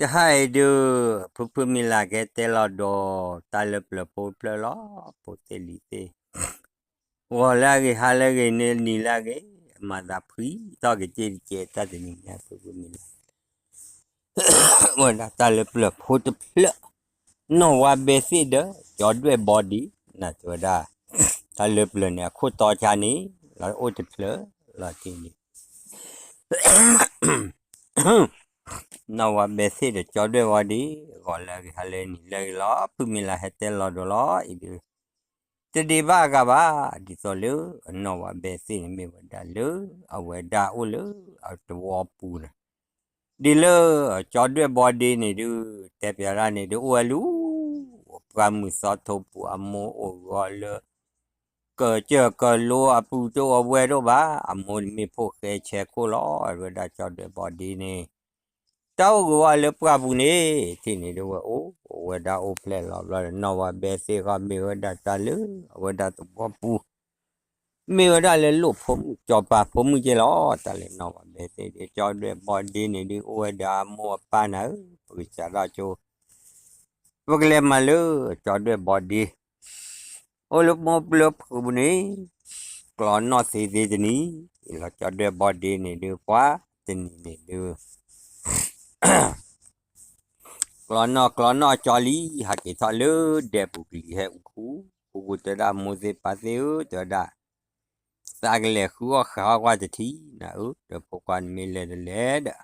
တဟါအံၤဒုး ဖုဖုမံၤလၢ်ကဟဲတဲလီၤဒီး တၢ်လၢပျၢၤဖိတဖျၢၣ်လီၤ. ဖိသ့ၣ်လံၤသ့ၣ်, ဂီၤလၢအဂ့ၤ ဟါလၢအဂ့ၤ န့ၣ်နံၤလၢအဂ့ၤ, မၤသးဖှံထီၣ်က့ၤက့ၤတကဲ တၢ်တနံၤညါ ဖုဖုမံၤလၢ် ဝဲဒၣ်တၢ်လၢပျၢၤဖိတဖျၢၣ်, နီၢ်ဝါဘဲသ့ၣ်ဒီး ကၠီဒွဲၣ်ဘီဒ့, နတဲဝဲဒၣ် တၢ်လၢပျၢၤန့ၣ် အခိၣ်တီဆါန့ၣ် လီၤအိၣ်တဖျၢၣ်လီၤတံၢ်န့ၣ် နီၢ်ဝါဘဲသ့ၣ်ဒီးကၠီဒွဲၣ်ဘီဒ့, ဂီၤလၢအဂ့ၤ ဟါလၢအဂ့ၤ နံၤလၢအဂ့ၤလီၤ. ဖုမံၤလၢ်ဟဲတဲလီၤဒီးလီၤအံၤဒုး တဒံးဘၣ်အဂၤဘၣ်, ဒ်သိးလၢ နီၢ်ဝါဘဲသ့ၣ်န့ၣ်မ့ၢ်ဝဲဒၣ်လၢ အဝဲဒၣ်အိၣ်လၢအသဝီပူၤန့ၣ်, ဒ်လၢ ကၠီဒွဲၣ်ဘီဒ့န့ၣ်ဒုး တဲပျးတၢ်န့ၣ်ဒုး အိၣ်ဝဲလၢ ပှၢ်မုၢ်သီထိပူၤ အမိၢ်အိၣ်ဂီၤလၢ ကစၢၢ်ကလိအပူၤ တအိၣ်ဝဲဒိၣ်ဘၣ်, အမိၢ်န့ၣ်မ့ၢ်ဖိၣ်ဃဲဆဲးခိၣ်လီၤ. ဝဲဒၣ်ကၠီဒွဲၣ်ဘီဒ့န့ၣ် တၢ်အိၣ်ဂ့ၤဝဲလၢပှၢ်ပူၤန့ၣ် ထံၣ်န့ၣ်ဒုးဝဲအိၣ်ဝဲဒၣ်အိၣ်ဖျဲၣ်လီၤဘျီဒီး နီၢ်ဝါဘဲသ့ၣ်ဃီ မ့ၢ်ဝဲဒၣ်တၢ်လၢ အဝဲဒၣ်သဝီပူၤ မ့ၢ်ဝဲဒၣ်လၢလိၣ်ဖိမုၣ် စီၤပၤဖိမုၣ်က့လီၤ. တၢ်လၢနီၢ်ဝါဘဲသ့ၣ်ဒီး ကၠီဒွဲၣ်ဘီဒ့န့ၣ်ဒုး အိၣ်ဝဲဒီးအမိၢ်အပၢ်နၤဧၢ, ပကစးထီၣ်ကၠိ ပကလဲၤမၤလၢ ကၠီဒွဲၣ်ဘီဒ့ အိၣ်လၢမိၢ်ပျၢၤဖုပူၤန့ၣ် ကျီနီၢ်သ့သ့တနံၤလီၤ. ကၠီဒွဲၣ်ဘီဒ့န့ၣ်ဒုး ပှၤတနံၤန့ၣ်ဒုး ကျီနီၢ်ကျီနီၢ်ကၠီလံ ဟးက့ၤထီၣ်လၢဒဲပူၤကလံၤဟဲအူခူ, ဃူဃူတဲဒၣ်မိၢ်သ့ၣ်ပၢ်သ့ၣ်ဧၢ တဲဝဲဒၣ် သးကလဲၤဃုအီၣ်ဃုအီၣ်ကွၢ်တထံၣ်နၤဧၢ, ဒီးဖိခွါန့ၣ်မ့ၢ်လဲၤတလဲၤဒီး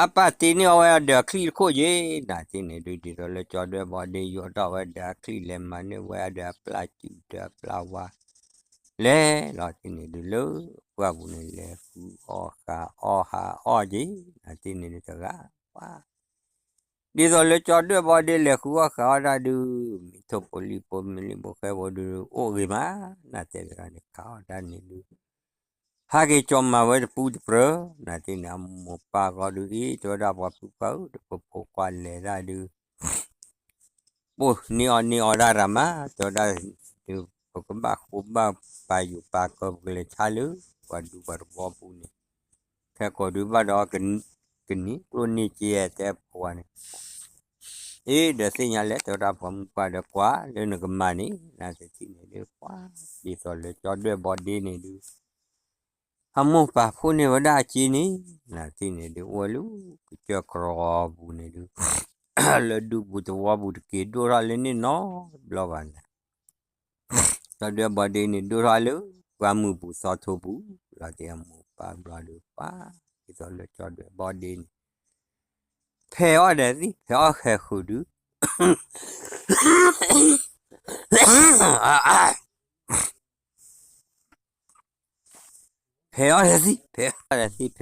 အပၢ်တ့န့ၢ်အီၣ်ဝဲအီၤဒီးအချံၣ်တခိၣ်ယ့ၣ် နၤတ့န့ၣ်ဒုး ဒ်သိးလၢကၠီဒွဲၣ်ဘီဒ့ ယူာ်ထီၣ်ဝဲဒီးအချံၣ် လဲၤမၤန့ၢ်ဝဲအီၤဒီးအပျၢ်စုၣ်ဒီးအပျၢ်ဝါ လဲၤလီၤတ့န့ၣ်ဒုး လၢပှၢ်ပူၤန့ၣ် လဲၤဃုအီၣ်ဃုအီၣ်ဟးအီၣ်ယ့ၣ် နၤတ့န့ၣ်ဒုးတဂၤပှၤ ဒ်သိးလၢကၠီဒွဲၣ်ဘီဒ့လဲၤဃုအီၣ်ဃုအီၣ်တၢ်ဒုး မ့ၢ်ထိၣ်ဖိလံၣ်ဖိ မ့ၢ်လံၣ်ဖိဃဲဖိဒုး အိၣ်ဂ့ၤမး, နၤတ့တဂၤန့ၣ် ခးအီၣ်တၢ်န့ၣ်ဒုး ဟးက့ၤကၠီမၤဝဲတပူၤတပြၢၤ, နၤတ့န့ၣ် အမိၢ်ပၢ်ဃီဒုးအံၤ တဲဝဲဒၣ်ပှၤဖုပှၢ်ဧၢ တဖိဖိခွါလဲၤတၢ်ဒုး ပိၢ်န့ၢ်အီၣ်န့ၢ်အီဒၣ်ရၤမး တဲဝဲဒၣ်ဒုး ပကဘၣ်ဃိဘၣ်ပာ်ယိာ်ပာ်ကၢ ပကလဲၤဆါလၢ ပှၤဒူပှၤသဝီပူၤန့ၣ် ခဲကိာ်ဒုးဘၣ်ဒီး ကနံၤကျိၣ်န့ၢ်က့တဲပှၤန့ၣ် အ့ ဒီးသ့ၣ်ညါလဲၣ် တဲဝဲဒၣ်ပှၤမုၣ်ပှၢ်ဒီးကွၢ်လၢနကမၤန့ၣ် နၤတထံၣ်န့ၣ်ဒုး ပှၤ ဒ်သိးလၢကၠီဒွဲၣ်ဘီဒ့န့ၣ်ဒုး အမိၢ်ပၢ်ဖိန့ၢ်ဝဲဒၣ်အစ့န့ၣ် နၤတထံၣ်န့ၣ်ဒုး အိၣ်ဝဲလၢကစၢၢ်ကရီပူၤန့ၣ်ဒုး လၢဒူပူၤသဝီပူၤတက့ၤဒိၣ်ထီၣ်လၢန့ၣ်နီတဘျီဘၣ်နၤ ကၠီဒွဲၣ်ဘီဒ့န့ၣ် ဒိၣ်ထီၣ်လၢပှၢ်မုၢ်ပူၤသီထိပူၤ လီၤတ့အမိၢ်ပၢ်ဘျီဒုးပှၤ ဒ်သိးလၢကၠီဒွဲၣ်ဘီဒ့န့ၣ် ဖဲးအီၣ်ဒီးသံၣ် ဖဲးအီၣ်ဃဲၤဃုာ်ဒုး ဖဲးအီၣ်ဒီးသံၣ် ဖဲးအီၣ်ဒီးသံၣ် ဖဲးအီၣ်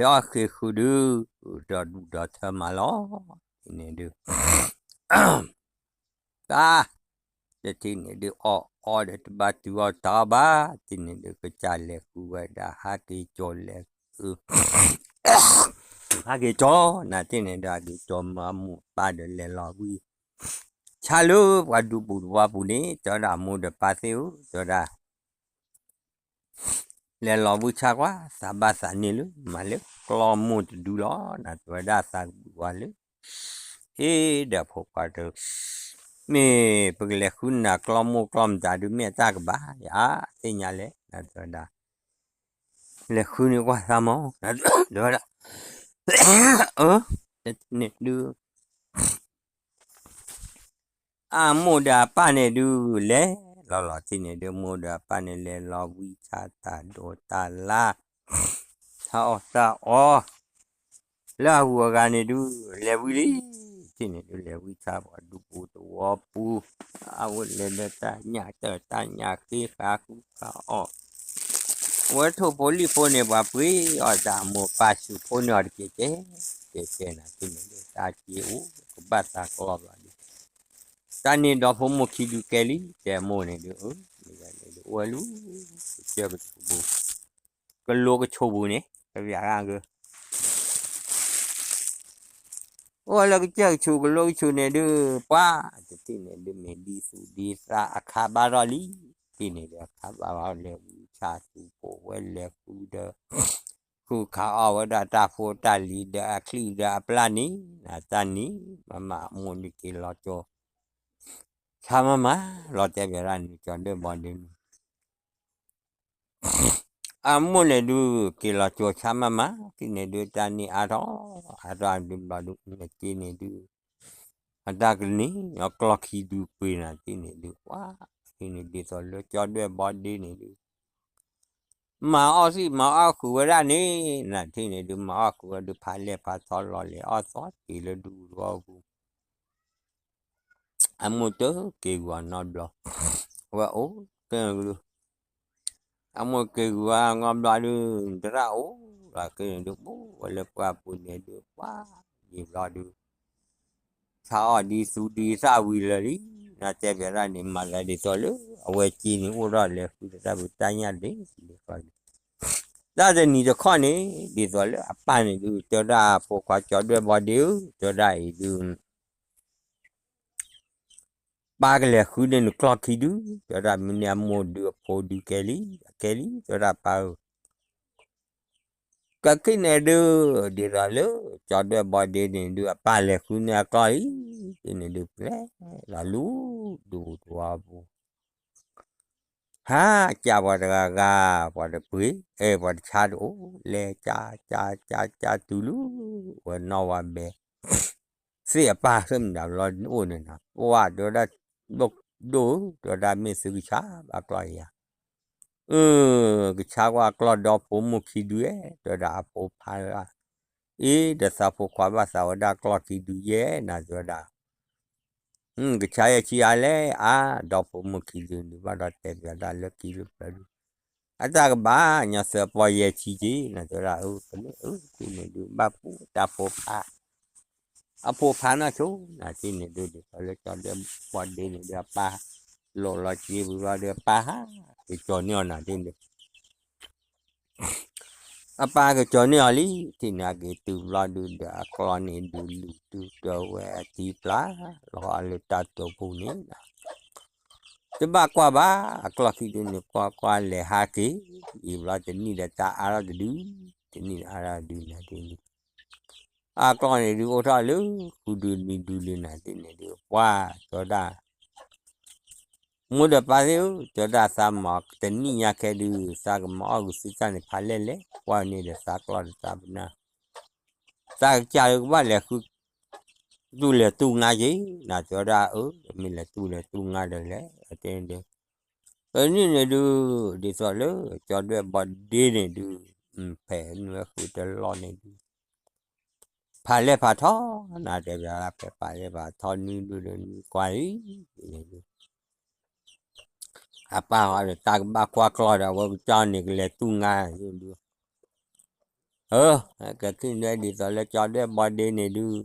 ဃဲၤဃုာ်ဒုး ဒီးဒူၣ်ဒီးထၢမးလီၤ တထံၣ်န့ၣ်ဒုး တၢ် တထံၣ်န့ၣ်ဒုး အီၣ်အီဒီးတဘၣ်တုၤအီၣ်တၢ်အီၣ်ဘၣ် တထံၣ်န့ၣ်ဒုး ကစၢ်လဲၤဃုဝဲဒၣ် ဟးက့ၤကၠီလဲၤဃု ဟးက့ၤကၠီ နၤတထံၣ်န့ၣ်ဒုး ဟးက့ၤကၠီမၤမိၢ်ပၢ်ဒီးလဲၤလီၤဝံၤ ဆါလၢပှၤဒူပူၤသဝီပူၤန့ၣ် တဲဝဲဒၣ်အမိၢ်ဒီးပၢ်သ့ၣ်ဧၢ တဲဝဲဒၣ် လဲၤလီၤဝံၤဆါကွၢ် သးဘၣ်သးန့ၢ်လၢ မၤလၢကျီမိၢ်တဒုလီၤ နၤတဲဝဲဒၣ်သးကဘုးဝဲလၢ အ့ ဒီးဖိခွါတ မ့ၢ်ပကလဲၤဃုနၤကျီမိၢ်ကျီမတၤဒုး မ့ၢ်အတၢ်ကဘၣ်ယၤ သ့ၣ်ညါလဲၣ် နၤတဲဝဲဒၣ် လဲၤဃုန့ၢ်ကွၢ်သးမး တဲဝဲဒၣ် အၢ တထံၣ်န့ၣ်ဒုး အမိၢ်ဒီးအပၢ်န့ၣ်ဒုး လဲၤလီၤလီၤတထံၣ်န့ၣ်ဒုး မိၢ်ဒီးအပၢ်န့ၣ် လဲၤလီၤဝံၤဆါတၢ်ဒိးတၢ်လၢ် တၢ်အီၣ်တၢ်အီ လၢအဂုၤအဂၤန့ၣ်ဒုး လဲၤဝံၤလံ တထံၣ်န့ၣ်ဒုး လဲၤဝံၤဆါပှၤဒူပူၤသဝီပူၤ အဝဲလဲၤဒီးတၢ်ညၣ်တၢ်တၢ်ညၣ်ဃ့ဃာ်ဃုဃာ်အီၣ် ဝဲထိၣ်ဖိလံၣ်ဖိန့ၣ် ပှၤပှ့ၤအီၣ်တၢ်အမိၢ်ပၢ်စူးဖိန့ၢ်အီၤတကဲကဲ ကဲကဲနၤတထံၣ်န့ၣ်ဒုး တၢ်စ့အိၣ် ကဘၣ်သးကျီဘျီဒုး တၢ်န့ၣ်ဒီးဖိမိၢ်ခံဒုးကဲလံ တဲအမိၢ်န့ၣ်ဒုး မ့ၢ်ဂၤန့ၣ်ဒုး အိၣ်ဝဲလၢ ကစၢၢ်ကဆူးပူၤ ကလိကဆူးပူၤန့ၣ် ကဗျာက အိၣ်လၢကစၢၢ်ကဆူးကလိကဆူးန့ၣ်ဒုး ပှၤတထံၣ်န့ၣ်ဒုး မ့ၢ်ဒ်သူၣ်ဒ်သးအခါဘၣ်ထီၣ်လံ တထံၣ်န့ၣ်ဒုး အခါဘၣ်ထီၣ် လဲၤဝံဆါသူၣ်ဖိဝဲလဲၤဃုဒီး ဃုခးအီၣ်ဝဲဒၣ်တၢ်ဖိတၢ်လံၤဒီးအချံၣ်ဒီးအပျၢ်န့ၣ် နတၢ်နံၤမးမး အမိၢ်ဒုးက့ၤလီၤကၠိ ဆါမးမး လီၤတဲဘၣ်ဒၣ်န့ၣ် ကၠီၤဒွဲၣ်ဘီဒ့န့ၣ် အမိၢ်န့ၣ်ဒုး က့ၤလီၤကၠိဆါမးမး ထံၣ်န့ၣ်ဒုး တၢ်န့ၢ်အါထီၣ် အါထီၣ်ဒုးဘျီဒုး နက့န့ၣ်ဒုး အတၢ်ကန့ၢ်အကျီၢ်ခံဒုးပှ့ၤနၤ ထံၣ်န့ၣ်ဒုး ပှၤ ထံၣ်န့ၣ်ဒ်သိးလၢကၠီၤဒွဲၣ်ဘီဒ့န့ၣ်ဒုး မၤအီၣ်သံၣ်မၤအီၣ်ဃုာ်ဝဲဒၣ်န့ၣ် နထံၣ်န့ၣ်ဒုး မၤအီၣ်ဃုာ်ဝဲဒုး ဖးလဲၢ်ဖးထီလီၤလဲၤအီၣ်သီတ့ၢ်လၢဒူသဝီပူၤ အမိၢ်တက့ၤဂီၤနီတဘျီ ဝဲအိၣ်ကဲဒုး အမိၢ်က့ၤဂီၤနီတဘျီဒုး သရၣ်အိၣ်လီၤက့န့ၣ်ဒုး ပူၤဝဲလၢပှၢ်ပူၤန့ၣ်ဒုး ပှၤ ယံာ်ဘျီဒုး ဆါအီၣ်ဒ်သူဒ်သၣ်ဝံၤလၢာ်လံ နတဲဘၣ်ဒၣ်န့ၣ် မၤသးဒ်သိးလၢ အဝဲက့န့ၣ်အိၣ်ထီၣ်လဲၤဃုတၢ်ပတၢ်ညၣ်ဒ့ၣ် တၢ်တနံၤတခီန့ၣ် ဒ်သိးလၢအပၢ်န့ၣ်ဒုး တဲဒၣ်ဖိခွါကၠီၤဒွဲၣ်ဘီဒ့ဧၢ တဲဒၣ်အံၤဒုး ပၢ်ကလဲၤဃုန့ၢ်နကျီၢ်ခံဒုး တဲဒၣ်မ့ၢ်န့ၢ်အမိၢ်ဒုးအဖိဒုးကဲလံ အကဲလံ တဲဒၣ်ပၢ်ဧၢ ကဲခံန့ၣ်ဒုး ဒ်သိးလၢ ကၠီၤဒွဲၣ်ဘီဒ့န့ၣ်ဒုး အပၢ်လဲၤဃုန့ၢ်အကျီၢ်အံၤ ဒ်န့ၣ်ဒုး ပျဲလီၤလူၤဒူသဝီပူၤ ဟါ ကၢ်ပှၤတဂၤဂၤ ပှၤတပှ့ၤ အဲ ပှၤတဆါတအိၣ် လဲၤကၢ်ကၢ်ကၢ်ကၢ်တုၤလၢ ဝဲနီၢ်ဝါဘဲ သ့ၣ်အပၢ်သ့ၣ်မတၤဘျီအိၣ်န့ၣ်နီၤ ပှၤတဲဝဲဒၣ် ဒိၣ်ဧၢ တဲဝဲဒၣ်မ့ၢ်သုကဆါဘၣ်ကျီၢ်အံၤဧါ အၢ ကဆါကွၢ်ကျီၢ်ဒီဖိမိၢ်ခံဒုယဲၢ် တဲဝဲဒၣ်အဖိဖါ အ့ ဒီးသးဖိခွါဘၣ်သးဝဲဒၣ်ကျီၢ်ခံဒုယဲၢ် နၤတဲဝဲဒၣ် ကဆါယဲၢ်ဆံအါလဲၣ်အါ ဒီဖိမိၢ်ခံဒုန့ၣ် ဘၣ်ဒီးတဲဘၣ်ဒၣ်လၢခံလၢပျၢၤဒုး အတၢ်ကဘၣ် ညီသၢပီၢ်ယဲၢ်ဆံက့ၤ နၤတဲဝဲဒၣ် အၢ ကန့ၣ်အၢ ထံၣ်န့ၣ်ဒုး ဘၣ်ပူၤတၢ်ဖိဖါ အဖိဖါနီၢ်ဆိ နၤထံၣ်န့ၣ်ဒုး ဒ်သိးလၢကၠီၤဒွဲၣ်ဘီဒ့န့ၣ်ဒုး အပၢ် လိၣ်လီၤက့ၤဝံၤဘျီဒုး အပၢ်ဟး ကကၠီၤန့ၢ်အီၤနၤထံၣ်န့ၣ် အပၢ်ကကၠီၤန့ၢ်အီၤလံ ထံၣ်န့ၣ်အက့ၤတုၤဘျီဒုး ဒီးအကျီၢ်န့ၣ်ဒုးလူၤတုၤဒီးဝဲအထံပျၢ် လီၤအီၤလၢတၢ်တိာ်ပူၤန့ၣ် တဘၣ်ကွၢ်ဘၣ် အကျီၢ်ခံဒုန့ၣ် ကွၢ်ကွၢ်လဲၤဟးက့ၤ အံၤဘျီတနံၣ်ဒီးတၢ်အါထီၣ်တဒု တနံၣ်ဒီးအါထီၣ်တဒုနၤဒုး အကျီၢ်န့ၣ်ဒုးအိၣ်ထီၣ်လၢ ဃုဒုနွံဒုလံနၤဒ်န့ၣ်ဒုး ပှၤတဲဝဲဒၣ် မိၢ်ဒီးပၢ်သ့ၣ်ဧၢ တဲဝဲဒၣ်သးမၤတနံၣ်ညါခဲဒုး သးကမၤအီၣ်ဂုာ်သုတၢ်န့ၣ်ဖးလဲၢ်လဲၢ် ကွၢ်န့ၣ်ဒီးသးကျီၢ်ဒီးသးပနၢ် သးကစၢ်လၢကဘၣ်လဲၤဃု တူၢ်လဲၤတူၢ်ငါက့ၤ နၤတဲဝဲဒၣ်အၢ မ့ၢ်လဲၤတူၢ်လဲၤတူၢ်ငါဒီးလဲၣ် တဲန့ၣ်ဒုး တနံၣ်န့ၣ်ဒုး ဒ်သိးလၢ ကၠီၤဒွဲၣ်ဘီဒ့န့ၣ်ဒုး ဖဲနွဲၣ်ဃုာ်တလီၢ်န့ၣ်ဒုး ဖးလဲၢ်ဖးထီ နၤတဲဘၣ်ဖဲဖးလဲၢ်ဖးထီနွံဒုဒီးနွံကွၢ်အံၤန့ၣ်ဒုး အပၢ်ဟီဒီးတၢ်ကဘၣ်ကွၢ်ကျီၢ်ဒီး အဝဲကစၢ်န့ၣ်ကလဲၤတူၢ်ငါဒုး အၢ ကဲခံဒုး ဒ်သိးလၢကၠီၤဒွဲၣ်ဘီဒ့န့ၣ်ဒုး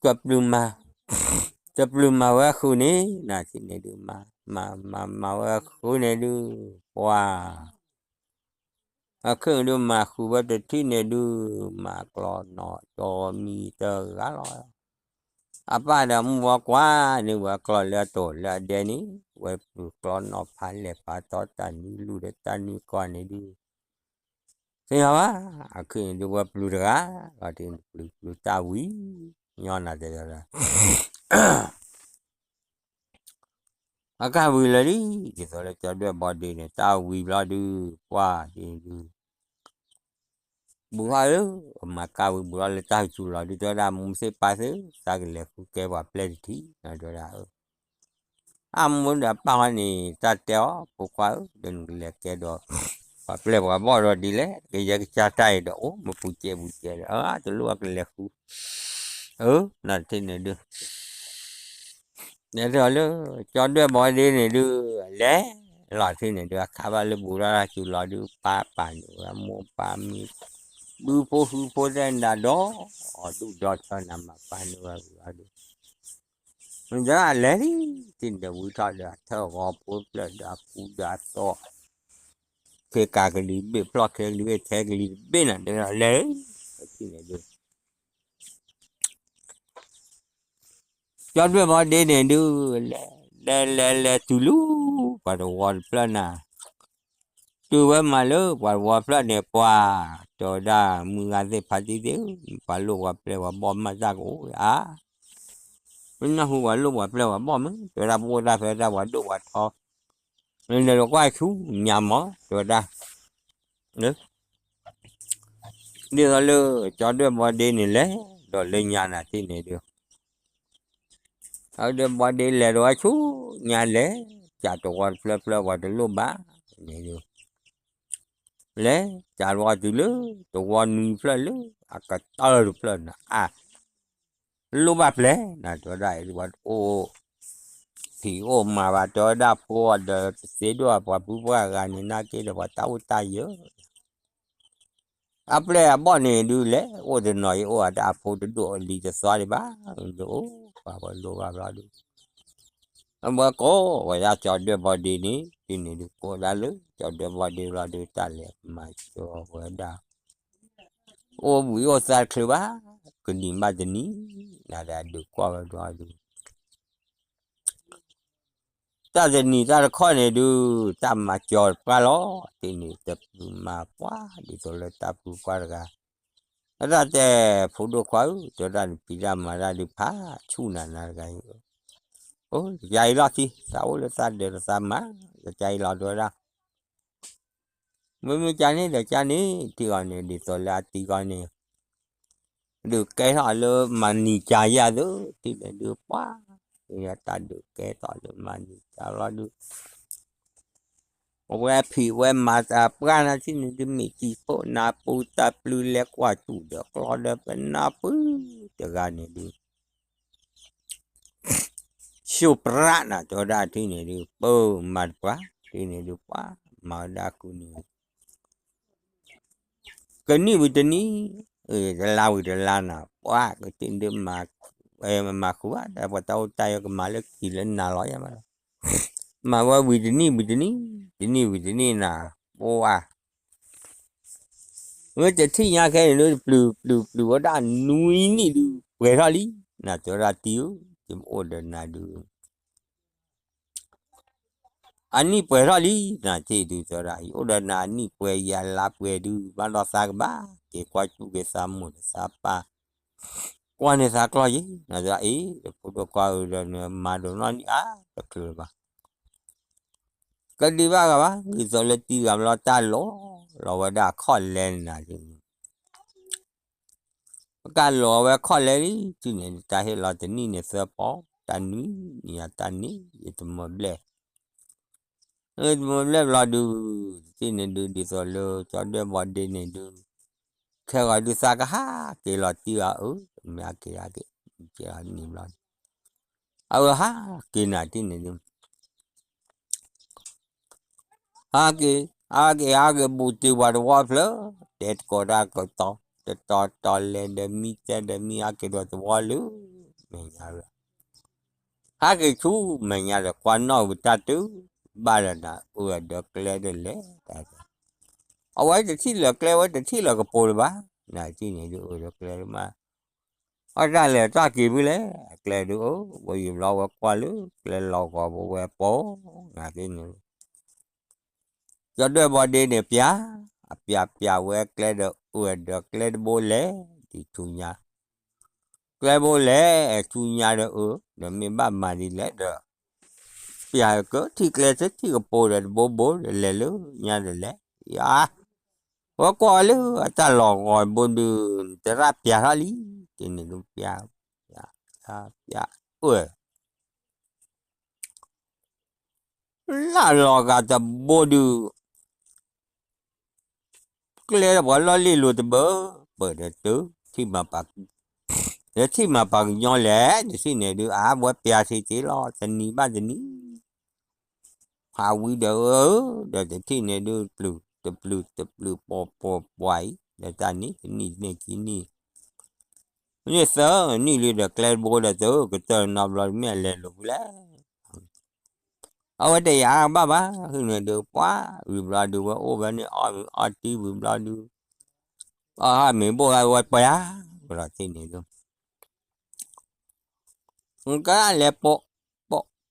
ကပျုၤမၤ ကပျုၤမၤဝဲဃုာ်န့ၣ် နၤထံၣ်န့ၣ်ဒုး မၤ မၤ မၤ မၤဝဲဃုာ်န့ၣ်ဒုး ပှၤ အခဲအံၤဒုးမၤဃုာ်ဝဲတထံၣ်န့ၣ်ဒုး မၤကျီနီၣ်ကၠီမံတဂၤလီၤ. အပၢ်ဒီးမုၢ်ဝဲကွၢ်န့ၢ်ဝဲကျီၢ်လၢအတိာ်လၢအဒဲန့ၣ် ဝဲပျုၤကျီနီၣ်ဖးလဲၢ်ဖးထီတၢ်နွံလူၢ်ဒီးတၢ်နွံကွၢ်န့ၣ်ဒုး သ့ၣ်ညါဘၣ် အခဲအံၤဒုးဝဲပျုၤတဂၤ လီၤတံၢ်ပျုၤပျုၤတၢ်ဝံၤညီနၤတဲဝဲဒၣ် အကၢ်ဝံၤလၢာ်လံ ဒ်သိးလၢကၠီၤဒွဲၣ်ဘီဒ့န့ၣ် တၢ်ဝံၤဘျီဒုး ပှၤဒ်န့ၣ်ဒုး ဘူးထီၣ်လၢ မၤကၢ်ဝံၤဘူးထီၣ်လၢတၢ်ကစူၤလီၤဒုး တဲဝဲဒၣ် မိၢ်သ့ၣ်ပၢ်သ့ၣ် သးကလဲၤဃုကဲပှၤပျဲၢ်တထံၣ် နၤတဲဝဲဒၣ် အမိၢ်ဒီးအပၢ်ဟီန့ၣ် တၢ်တဲအီၤ ဖိခွါဧၢ ဒီးနကလဲၤကဲဒီး ပှၤပျဲၢ်ပှၤဘီၣ်ဒီးဒ်လဲၣ် ကယဲကစၢ်တၢ်အံၤဒီး အိၣ်မပူၤစဲးပူၤစဲးဒီး အတလိၣ်အကလဲၤဃု အၢ နၤတထံၣ်န့ၣ်ဒုး လဲၤထီၣ်လၢ ကၠီဒွဲၣ်ဘီဒ့န့ၣ်ဒုး လဲၤလီၤထံၣ်န့ၣ်ဒုး အခါဘၣ်လၢဘူးထီၣ်တၢ်စူၤလီၤဒုး ပၢ်ပာ်န့ၢ်ဝဲမိၢ်ပၢ်မံ ဘုဖိဃုဖိသဲနၤဒီး အီၣ်ဒူၣ်ဒီထၢနၤမၤပာ်န့ၢ်ဝဲဝံၤလီၤဒုး မ့ၢ်ဒၣ်လဲၤလံ ထံၣ်န့ၣ်ဝံထီၣ်ဒီးအထၢၣ်ဂီၤဖိဖျၢၣ်ဒီးအကူဒီးအသိး ခ့ကၤကလံၤတဘ့ၣ် ဖျီၣ်ခ့ကလံၤတဘ့ၣ် ထဲကလံၤတဘ့ၣ်နၤ ဒ်လဲၤ ထံၣ်န့ၣ်ဒုး ကၠီဒွဲၣ်ဘီဒ့န့ၣ်ဒုး လဲၤ လဲၤ လဲၤ လဲၤတုၤလၢ ပှၤတဝီတဖျၢၣ်နၤ, တုၤဝဲမးလၢပှၤတဝီဖျၢၣ်န့ၣ် ပှၤတဲဝဲဒၣ် မုၢ်ဂၤသ့ၣ်ဖါတံၢ်သ့ၣ်ဧၢ, ပှၤလိၣ်ပှၤပျဲၢ်ပှၤဘီၣ်မးတၢ်ကအိၣ်ဧါ, မ့ၢ်နၢ်ဟူပှၤလိၣ်ပှၤပျဲၢ်ပှၤဘီၣ်မး တဲဝဲဒၣ် ပအိၣ်တၢ်ဖဲတၢ်ပှၤဒိၣ်ပှၤထီ, နလဲၤကွၢ်ဆူညါမး တဲဝဲဒၣ် ဒ်သိးလၢကၠီဒွဲၣ်ဘီဒ့န့ၣ်လဲၤဒီးလၢညါနၤတထံၣ်န့ၣ်ဒုး, ကၠီဒွဲၣ်ဘီဒ့လဲၤဒီးဝဲဆူညါလဲၤ, ကၠီတဝီတဖျၢၣ်ဖျၢၣ်ပှၤတလိၣ်ဘၣ်န့ၣ်ဒုး, လဲၤကၠီတဝီတုၤလၢတဝီနွံဖျၢၣ်လၢအကတၢၢ်တဖျၢၣ်န့ၣ် အလိၣ်ဘၣ်ပျဲၢ်နၤ တဲဝဲဒၣ် ပှၤတအိၣ်ဖံးအိၣ်မၤဘၣ် တဲဝဲဒၣ် ဖိအီၤဒီးတသ့ဒိၣ် ပှၤပုၢ်ပှၢ်ဂၤန့ၣ် နာ်က့ဒီးပှၤတၢ်အိၣ်တၢ်ယၢၤ အပျဲၢ်အဘီၣ်န့ၣ်ဒုးလဲၤ အိၣ်တနီၤအံၤအိၣ်အတၢ်အဖိတဒိၣ်အလံၤတသွါဒံးဘၣ်, ဒုးအိၣ်ပှၤဝဲလိၣ်ဘၣ်ဘျီဒုး, အဝဲကိးဝဲဒၣ်ကၠီဒွဲၣ်ဘီဒ့န့ၣ် တုၤန့ၣ်ဒုး ကိးဒၣ်လၢကၠီဒွဲၣ်ဘီဒ့ဘျီဒုး တၢ်လဲၤမၤစၢၤဝဲဒၣ် အိၣ်ဘှံးအိၣ်သါတချုးဘၣ်, ကနံၤဘၣ်တနံၤ, နၤဒီးဒုးကွၢ်ဝဲဘျီဒုး တၢ်တနံၤတၢ်တခီန့ၣ်ဒုး တၢ်မၤစၢၤတပှၢ်လီၤ, တထံၣ်န့ၣ် တပျုာ်မၤပှၢ် ဒ်သိးလၢတၢ်ပုၢ်ပှၢ်တဂၤ, အတၢ်တဲ ဖိဒိၣ်ခွါဧၢ, တဲဝဲဒၣ် နဖံးတၢ်မၤတၢ်ဒုးဖးဆူၣ်နၤနၤတဂၤအံၤ, အိ ယၤအံၤလီၤထံ, သးအိၣ်လၢသးဒၢးတသးမၤ, ယၤအံၤလီၤ တဲဝဲဒၣ် မ့မ့ၢ်ကန့ၣ်ဒီးကန့ၣ် ထံၣ်အီၤန့ၣ် ဒ်သိးလၢအတံၤကီးန့ၣ် ဒုးကဲထီၣ်လၢမၤနံၤကၤယၤသ့ၣ် ထံၣ်န့ၣ်ဒုးပှၢ်, တၢ်ဒုးကဲထီၣ်လၢမၤနံၤကၤလီၤဒုး အဝဲဖံးဝဲမၤတၢ်ပှၢ်နၤထံၣ်န့ၣ်ဒုး မ့ၢ်တံၤခိၣ်နၢ်ပူၤတၢ်ပျုၤ လဲၤကွၢ်စူၣ်ဒီးကျီဒီးပနၢ်ပၢၢ်တဂၤန့ၣ်ဒုး ဆိပြးနၤ တဲဝဲဒၣ်ထံၣ်န့ၣ်ဒုး ပၢမၤတပှၢ် ထံၣ်န့ၣ်ဒုးပှၢ် မၤဝဲဒၣ်ဃုာ်န့ၣ် ကနံၣ်ဝံၤတနံၣ်, တလါဝံၤတလါနၤ ပှၢ်ကထံၣ်န့ၣ်ဒုး မၤဃုာ်ဘၣ် ပှၤတၢ်အိၣ်တၢ်ယၢၤကမၤလၢခံလၢနၤလီၤယါမးလီၤ, မၤဝဲဝံၤတနံၣ်ဝံၤတနံၣ်, တနံၣ်ဝံၤတနံၣ်နၤ ပှၢ် ဝဲတထံၣ်ညါခဲန့ၣ်ဒုး တပျုာ်ပျုာ်ပျုာ်ဝဲဒၣ်နွံနံၣ်ဒုး ပှဲၤထီၣ်လံ, နၤတဲဝဲဒၣ်တံၤဧၢ, ယမ့ၢ်အိၣ်ဒီးနၤဒုး အနံၣ်ပှဲၤထီၣ်လံ, နၤထံၣ်ဒုးတဲဝဲဒၣ် ယအိၣ်ဒီးနၤအနံၣ်ပှဲၤ ယၤလါပှဲၤဒုး ဘၣ်ဒီးသးကဘၣ်က့ၤကွၢ်စူၣ်က့ၤသးမိၢ်ဒီးသးပၢ်, ကွၢ်န့ၢ်သးကျီၢ်ယံၤ, နၤတဲဝဲဒၣ်အံၤ ဖိဒိၣ်ခွါဧၢဒီးနမၤဒိးနီၣ်န့ၢ်အါတချုးလၢၤဘၣ် ကဒုးဘၣ်ဂၤဘၣ်, ဒ်သိးလၢတံၤဂၤဘျီတၢ်လီၤလီၤဝဲဒၣ်အခီၣ်လဲနၤဒုး, ပကလီၤဝဲခီၣ်လဲလံ, ထံၣ်န့ၣ်ဒုး တၢ်ဟ့ၣ်လီၤတနံၣ်န့ၣ်သၢပီ, တၢ်နွံနံၣ်ယၤတၢ်နံၣ် ယတမၢဘျဲၣ်, ယတမၢဘျဲၣ်ဘျီဒုး, တထံၣ်န့ၣ်ဒုး ဒ်သိးလၢကၠီဒွဲၣ်ဘီဒ့န့ၣ်ဒုး, ခဲဂီၤဒုးသးကဟးက့ၤလီၤတံၢ်အီၤဧၢ, မ့ၢ်ဟဲက့ၤဟဲက့ၤ, က့ၤလီၤန့ၣ်ဘျီဒုး အဝဲဟးက့ၤနၤထံၣ်န့ၣ်ဒုး ဟးက့ၤ, ဟးက့ၤ ဟးက့ၤဘူးတုၤပှၤတဝီဖျၢၣ်, တဲတကိးတၢ်ကတီၤ, တတီၤတီၤလဲၤဒီးမံ တဲဒီးမံ ဟးက့ၤဒီးတဝီလၢမဲာ်ညါလီၤ, ဟးက့ၤဆူမဲာ်ညါဒီး ကွၢ်နီၣ်ဝံၤတၢ်တုၤဘၣ်ဒီးနၤ အၢၣ်ဒီးကျဲဒီးလဲၤ, အဝဲတထံၣ်လၢၤကျဲ ဝဲတထံၣ်လၢၤကပိာ်လၢၤဘၣ်, နၤထံၣ်န့ၣ်ဒုး အၢၣ်ဒီးကျဲမး အတၢ်လဲၤတၢ်က့ၤဖဲလဲၣ်, အကျဲဒုးအိၣ်, ဝဲယံာ်ဘျီဝဲကွၢ်လၢကျဲလီၤဂီၤ ပဝဲပိာ်, နၤသ့ၣ်န့ၣ်, ကၠီဒွဲၣ်ဘီဒ့န့ၣ်ပျး, အပျးပျးဝဲကျဲဒီးအၢၣ်ဒီးကျဲတဘိလဲၤ, ဒ်ဆူညါ, ကျဲဘိလဲၤ, ဆူညါဒီးအၢၣ်, ဒီးမ့ၢ်ဘၣ်မၤဒ်လဲၣ်ဒီး ပျးကထံၣ်ကျဲတထံၣ်ကပိာ်ဒီးတဘိဘိဒီး လဲၤလၢညါဒီးလဲၤ, ယၤ, ဝဲကွၢ်ဝဲလၢအတၢ်လီၤဂီၤတဘိဒုး, တရၣ်ပျးထီၣ်လံ, တန့ၣ်ဒုးပျး, ပျး, ပျး, အၢၣ်, လၢလီၤဂာ်တဘိဒုး ကျဲဒီးပှၤလီၢ်လ့ၣ်လိၤတဘၢ, ပၢၢ်ဒီးတုၤ, ထံၣ်မၤပာ်, ဒီးထံၣ်မၤပာ်ကညီလဲၣ်, တထံၣ်န့ၣ်ဒုး အါဝဲပျးထံထံလီၤ, တနံၤဘၣ်တနံၤ, ဟးဝံၤဒီးအၢ, ဒီးတထံၣ်န့ၣ်ဒုး ပျုၤတပျုၤတပျုၤပှီၤပှီၤပှီၤအံၤ, ဒီးတၢ်နံၣ်တနံၣ်တနံၣ်ခံနံၣ်, မ့ၢ်သၢနံၣ်လံဒီးကျဲတဘိဒီးတုၤ, ကတၢၢ်နီတဘျီ မ့ၢ်အလဲၤလိာ်ဝံၤလဲၣ် အဝဲတယာ်ဘၣ်ဘၣ်, ဟံၣ်န့ၣ်ဒုး ပှၤဝံၤဘျီဒုး ဝဲအိၣ်ဝဲန့ၣ်အီၣ်ဝံၤအီၣ်တံၢ်ဝံၤဘျီဒုး, အီၣ်ဟးမ့ၤဘိၣ်ဟးဝဲပှဲၤဧါ, ဝဲလီၤတထံၣ်န့ၣ်ဒုး, ကလဲၤပိာ်, ပိာ်,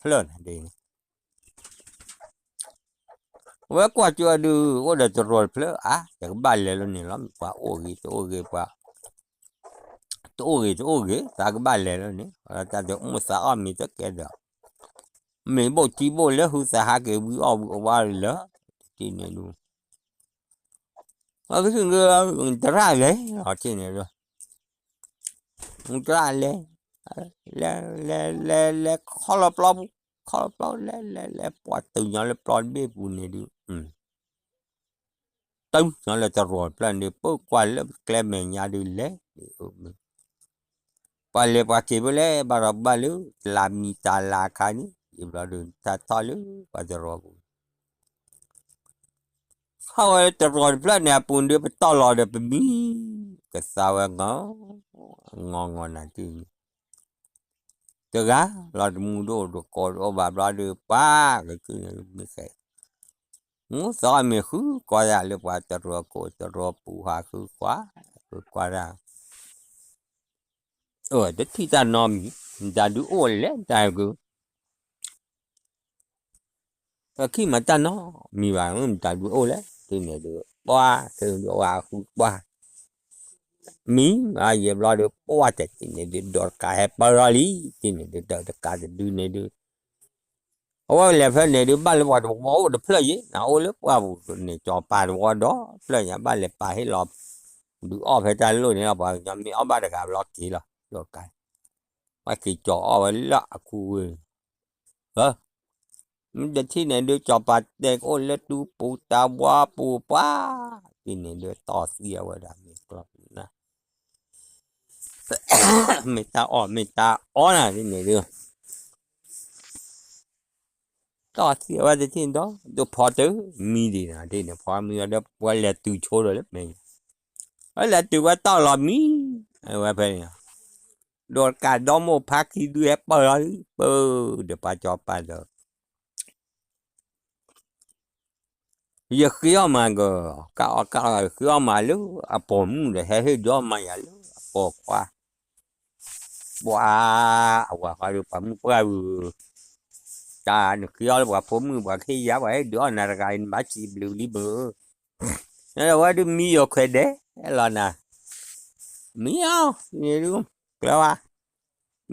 တၢ်အိၣ်ဒီးတရၢၤတဖျၢၣ်န့ၣ်ဒ်န့ၣ် အဝဲကွၢ်ကၠိဒုး အိၣ်ဒီးတရၢၤတဖျၢၣ် အါ ယကဘၣ်လဲၤလီၤန့ၣ်လီၤ ပှၤအိၣ်ဂ့ၤတအိၣ်ဂ့ၤ ပှၤ တအိၣ်ဂ့ၤတအိၣ်ဂ့ၤ သးကဘၣ်လဲၤလီၤန့ၣ် တၢ်တအိၣ်သးအီၣ်မ့ၤတကဲဒီး မ့ၢ်ဘိၣ်ကံဘိၣ်လဲၤ ဟုသးဟးက့ၤဝံအီၣ်ဝံအဝါလၢ တထံၣ်န့ၣ်ဒုး အကသံၣ်ဒုး တရၣ်လဲၤလီၤတထံၣ်န့ၣ်ဒုး တရၣ်လဲၤ လဲၤ လဲၤ လဲၤ လဲၤ ခီလီၤပျီပူၤ ခီလီၤပျီ လဲၤ လဲၤ လဲၤ ပှၤတုၤညီလၢပျီတဘ့ၣ်ပူၤန့ၣ်ဒုး တုၤညီလၢတရၢၤတဖျၢၣ်န့ၣ်ဒုး ပၢကွၢ်လၢကျဲမဲာ်ညါဒုးလဲၤ ပှၤလဲၤပှၤက့ၤဖဲလဲၣ် ဘၣ်ဒီးဘၣ်လၢ တလးမံၤတလးအခါန့ၣ် ယံာ်ဘျီဒုး တၢ်ထီၣ်လၢပှၤတရၢၤပူၤ ဟးဝဲတရၢၤတဖျၢၣ်န့ၣ်အပူၤဒုး ပတီၢ်လီၤဒီးပမံ ကသါဝဲ ငီၤ ငီၤ ငီၤနၤတံၢ် တဂၤလီၤတမူဒိၣ်တကိးတအိၣ်ဘၣ်ဘျီဒုး ပှၤကကုၢ်န့ၣ်မ့ၢ်ဃဲ မူသီမ့ၢ်ဃုကွၢ်ဒၣ်လၢပှၤတရၢၤကိးတရၢၤပူၤဟးဃုကွၢ် ဃုကွၢ်ဒၣ် အၢ တထံၣ်တၢ်နီတမံၤ မတၤဒုးအိၣ်လဲၣ် တၢ်ကုၢ် ပခံမၤတၢ်နီတမံၤဘၣ် မတၤဒုးအိၣ်လဲၣ် တထံၣ်န့ၣ်ဒုး ပှၤ တထံၣ်န့ၣ်ဒုး ပှၤဃုကွၢ် မံ ယံာ်ဘျီဒုး ပှၤတထံၣ်န့ၣ်ဒုး ဒိးတကးဟဲပၢၢ်ထီၣ်လံ တထံၣ်န့ၣ်ဒုး ဒိးတကးတဒုန့ၣ်ဒုး အဝဲလဲၤဖဲန့ၣ်ဒုး ဘၣ်လၢပှၤတဝီအိၣ်တဖျၢၣ်ယံၤ နအိၣ်လၢပှၢ်ပူၤန့ၣ် ကၠီၤပၤတဝီဒီးဖျၢၣ်ညါ ဘၣ်လဲၤပာ်ဟ့ၣ်လီၤ ဒုးအီၣ်ဖဲတၢ်လိၣ်န့ၣ်လီၤ ပှၤကညီမ့ၢ်အီၣ်ဘၣ်တဂၤဘျီက့ၤလီၤ ဒိးတကး ပှၤက့ၤကၠီၤအီၣ်ဝဲလၢအခိၣ်ဝ့ၢ် မ့ၢ်တထံၣ်န့ၣ်ဒုး ကၠီၤပၤတဲကအိၣ်လၢတူပူၤတၢ်ဝါပူၤပှၤ တထံၣ်န့ၣ်ဒုး တီၢ်သံအဝဲဒၣ်မ့ၢ်ကျီၢ်ပူၤနၤ မ့ၢ်တၢ်အီၣ်မ့ၢ်တၢ်အီနၤ တထံၣ်န့ၣ်ဒုး တီၢ်သံအဝဲတထံၣ်ဒီး ဒိးဖီတၢ်မံဒံးနၤ တထံၣ်န့ၣ် ဖီမံအီၤဒီး ပှၤလဲၤတုၤဆိဒီးလၢမဲာ်ညါ ဝဲလဲၤတုၤဝဲတီၢ်လီၤမံ အဝဲဖဲန့ၣ် ဒိးတကးဒီမိၢ်ဖါခံဒုးဟဲပၢၢ်လီၤ ပၢၢ်ဒီးပှၤကၠီၤပၤဒီး ယဃ့အီၣ်မးက ကၣ်အီၣ်ကၣ်အီၣ် ယဃ့အီၣ်မးလၢအပိာ်မုၣ်ဒီး ဟဲဟ့ၣ်ဒုးအီၣ်မးယၤလၢအပိာ်ခွါ ပှၤ အဝၤဃီဒီးပှၤမုၣ်ပှၢ်ဝံၤ တၢ်နဃ့အီၣ်လၢပှၤဖိမုၣ် ပှၤကဟ့ၣ်ယၤ ပှၤဟ့ၣ်ဒုးအီၣ်နၤတဂၤအံၤ နဘၣ်စံးဘျုးလံမုၢ် အဝဲဒုးမံယီၤခွဲးဒဲး ဟဲလီၤနၤ မံအီၤ န့ၣ်ဒုး ကျဲဝဲ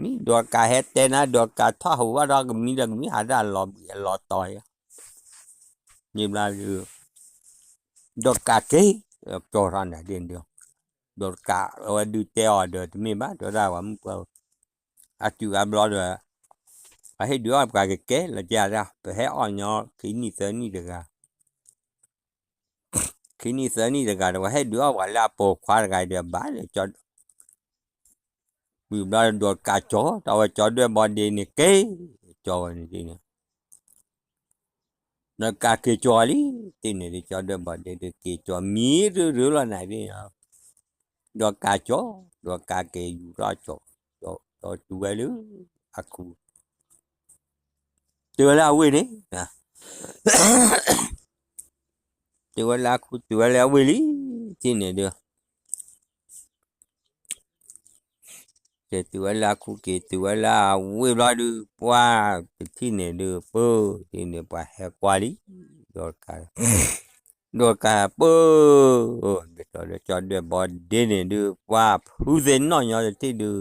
မံဒိးတကးဟဲတဲနၤ ဒိးတကးထီၣ်ဟူဘၣ်ဒီးကမံဒီးကမံဟးဒၣ်လီၤဘှံးအလီၤတီၤ မ့ၢ်ဘျီဒုး ဒိးတကးက့ၤ ကၠီၤထီၣ်နၤဒ်န့ၣ်ဒုး ဒိးတကးအဝဲဒုးတဲအီၤဒီးတမ့ၢ်ဘၣ် တဲဝဲဒၣ်ပှၤမုၣ်ပှၢ် အတုၤအါဘျီဒီး ပှၤဟ့ၣ်ဒုးအီၣ်ပှၤကကဲလီၤကဒၣ် ပဟဲအီၣ်ညီခံနံၣ်သၢနံၣ်တဂၤ ခံနံၣ်သၢနံၣ်တဂၤဒီး ပှၤဟ့ၣ်ဒုးအီၣ်ပှၤလၢအပိာ်ခွါတဂၤဒီး ဘၣ်လၢ ဝံၤဘျီဒိးတကးကၠီၤ တၢ်ဝဲကၠီဒွဲၣ်ဘီဒ့န့ၣ်က့ၤ ကၠီၤဝဲန့ၣ်ဒ်န့ၣ် နကးက့ၤကၠီၤလံ တထံၣ်န့ၣ်ဒုး ကၠီဒွဲၣ်ဘီဒ့ဒုးက့ၤကၠီၤ မံရူၤရူၤလီၤနၤဒ်န့ၣ် ဒိးတကးကၠီၤ ဒိးတကးက့ၤယူၤထီၣ်ကၠီၤ ကၠီၤတုၤဝဲလၢ အခူ တုၤဝဲလၢအဝ့ၢ်န့ၣ် တုၤဝဲလၢအခူ တုၤဝဲလၢအဝ့ၢ်လံ တထံၣ်န့ၣ်ဒုး က့ၤတုၤဝဲလၢအခူ က့ၤတုၤဝဲလၢအဝ့ၢ်ဘျီဒုး ပှၤတထံၣ်န့ၣ်ဒုး ပၢ် တထံၣ်န့ၣ် ပှၤဟဲကွၢ်လံ ဒိးတကး ဒိးတကးပၢ် ဒ်သိးဒီးကၠီဒွဲၣ်ဘီဒ့န့ၣ်ဒုး ပှၤဖုသ့ၣ်နီၣ်ညီတထံၣ်ဒုး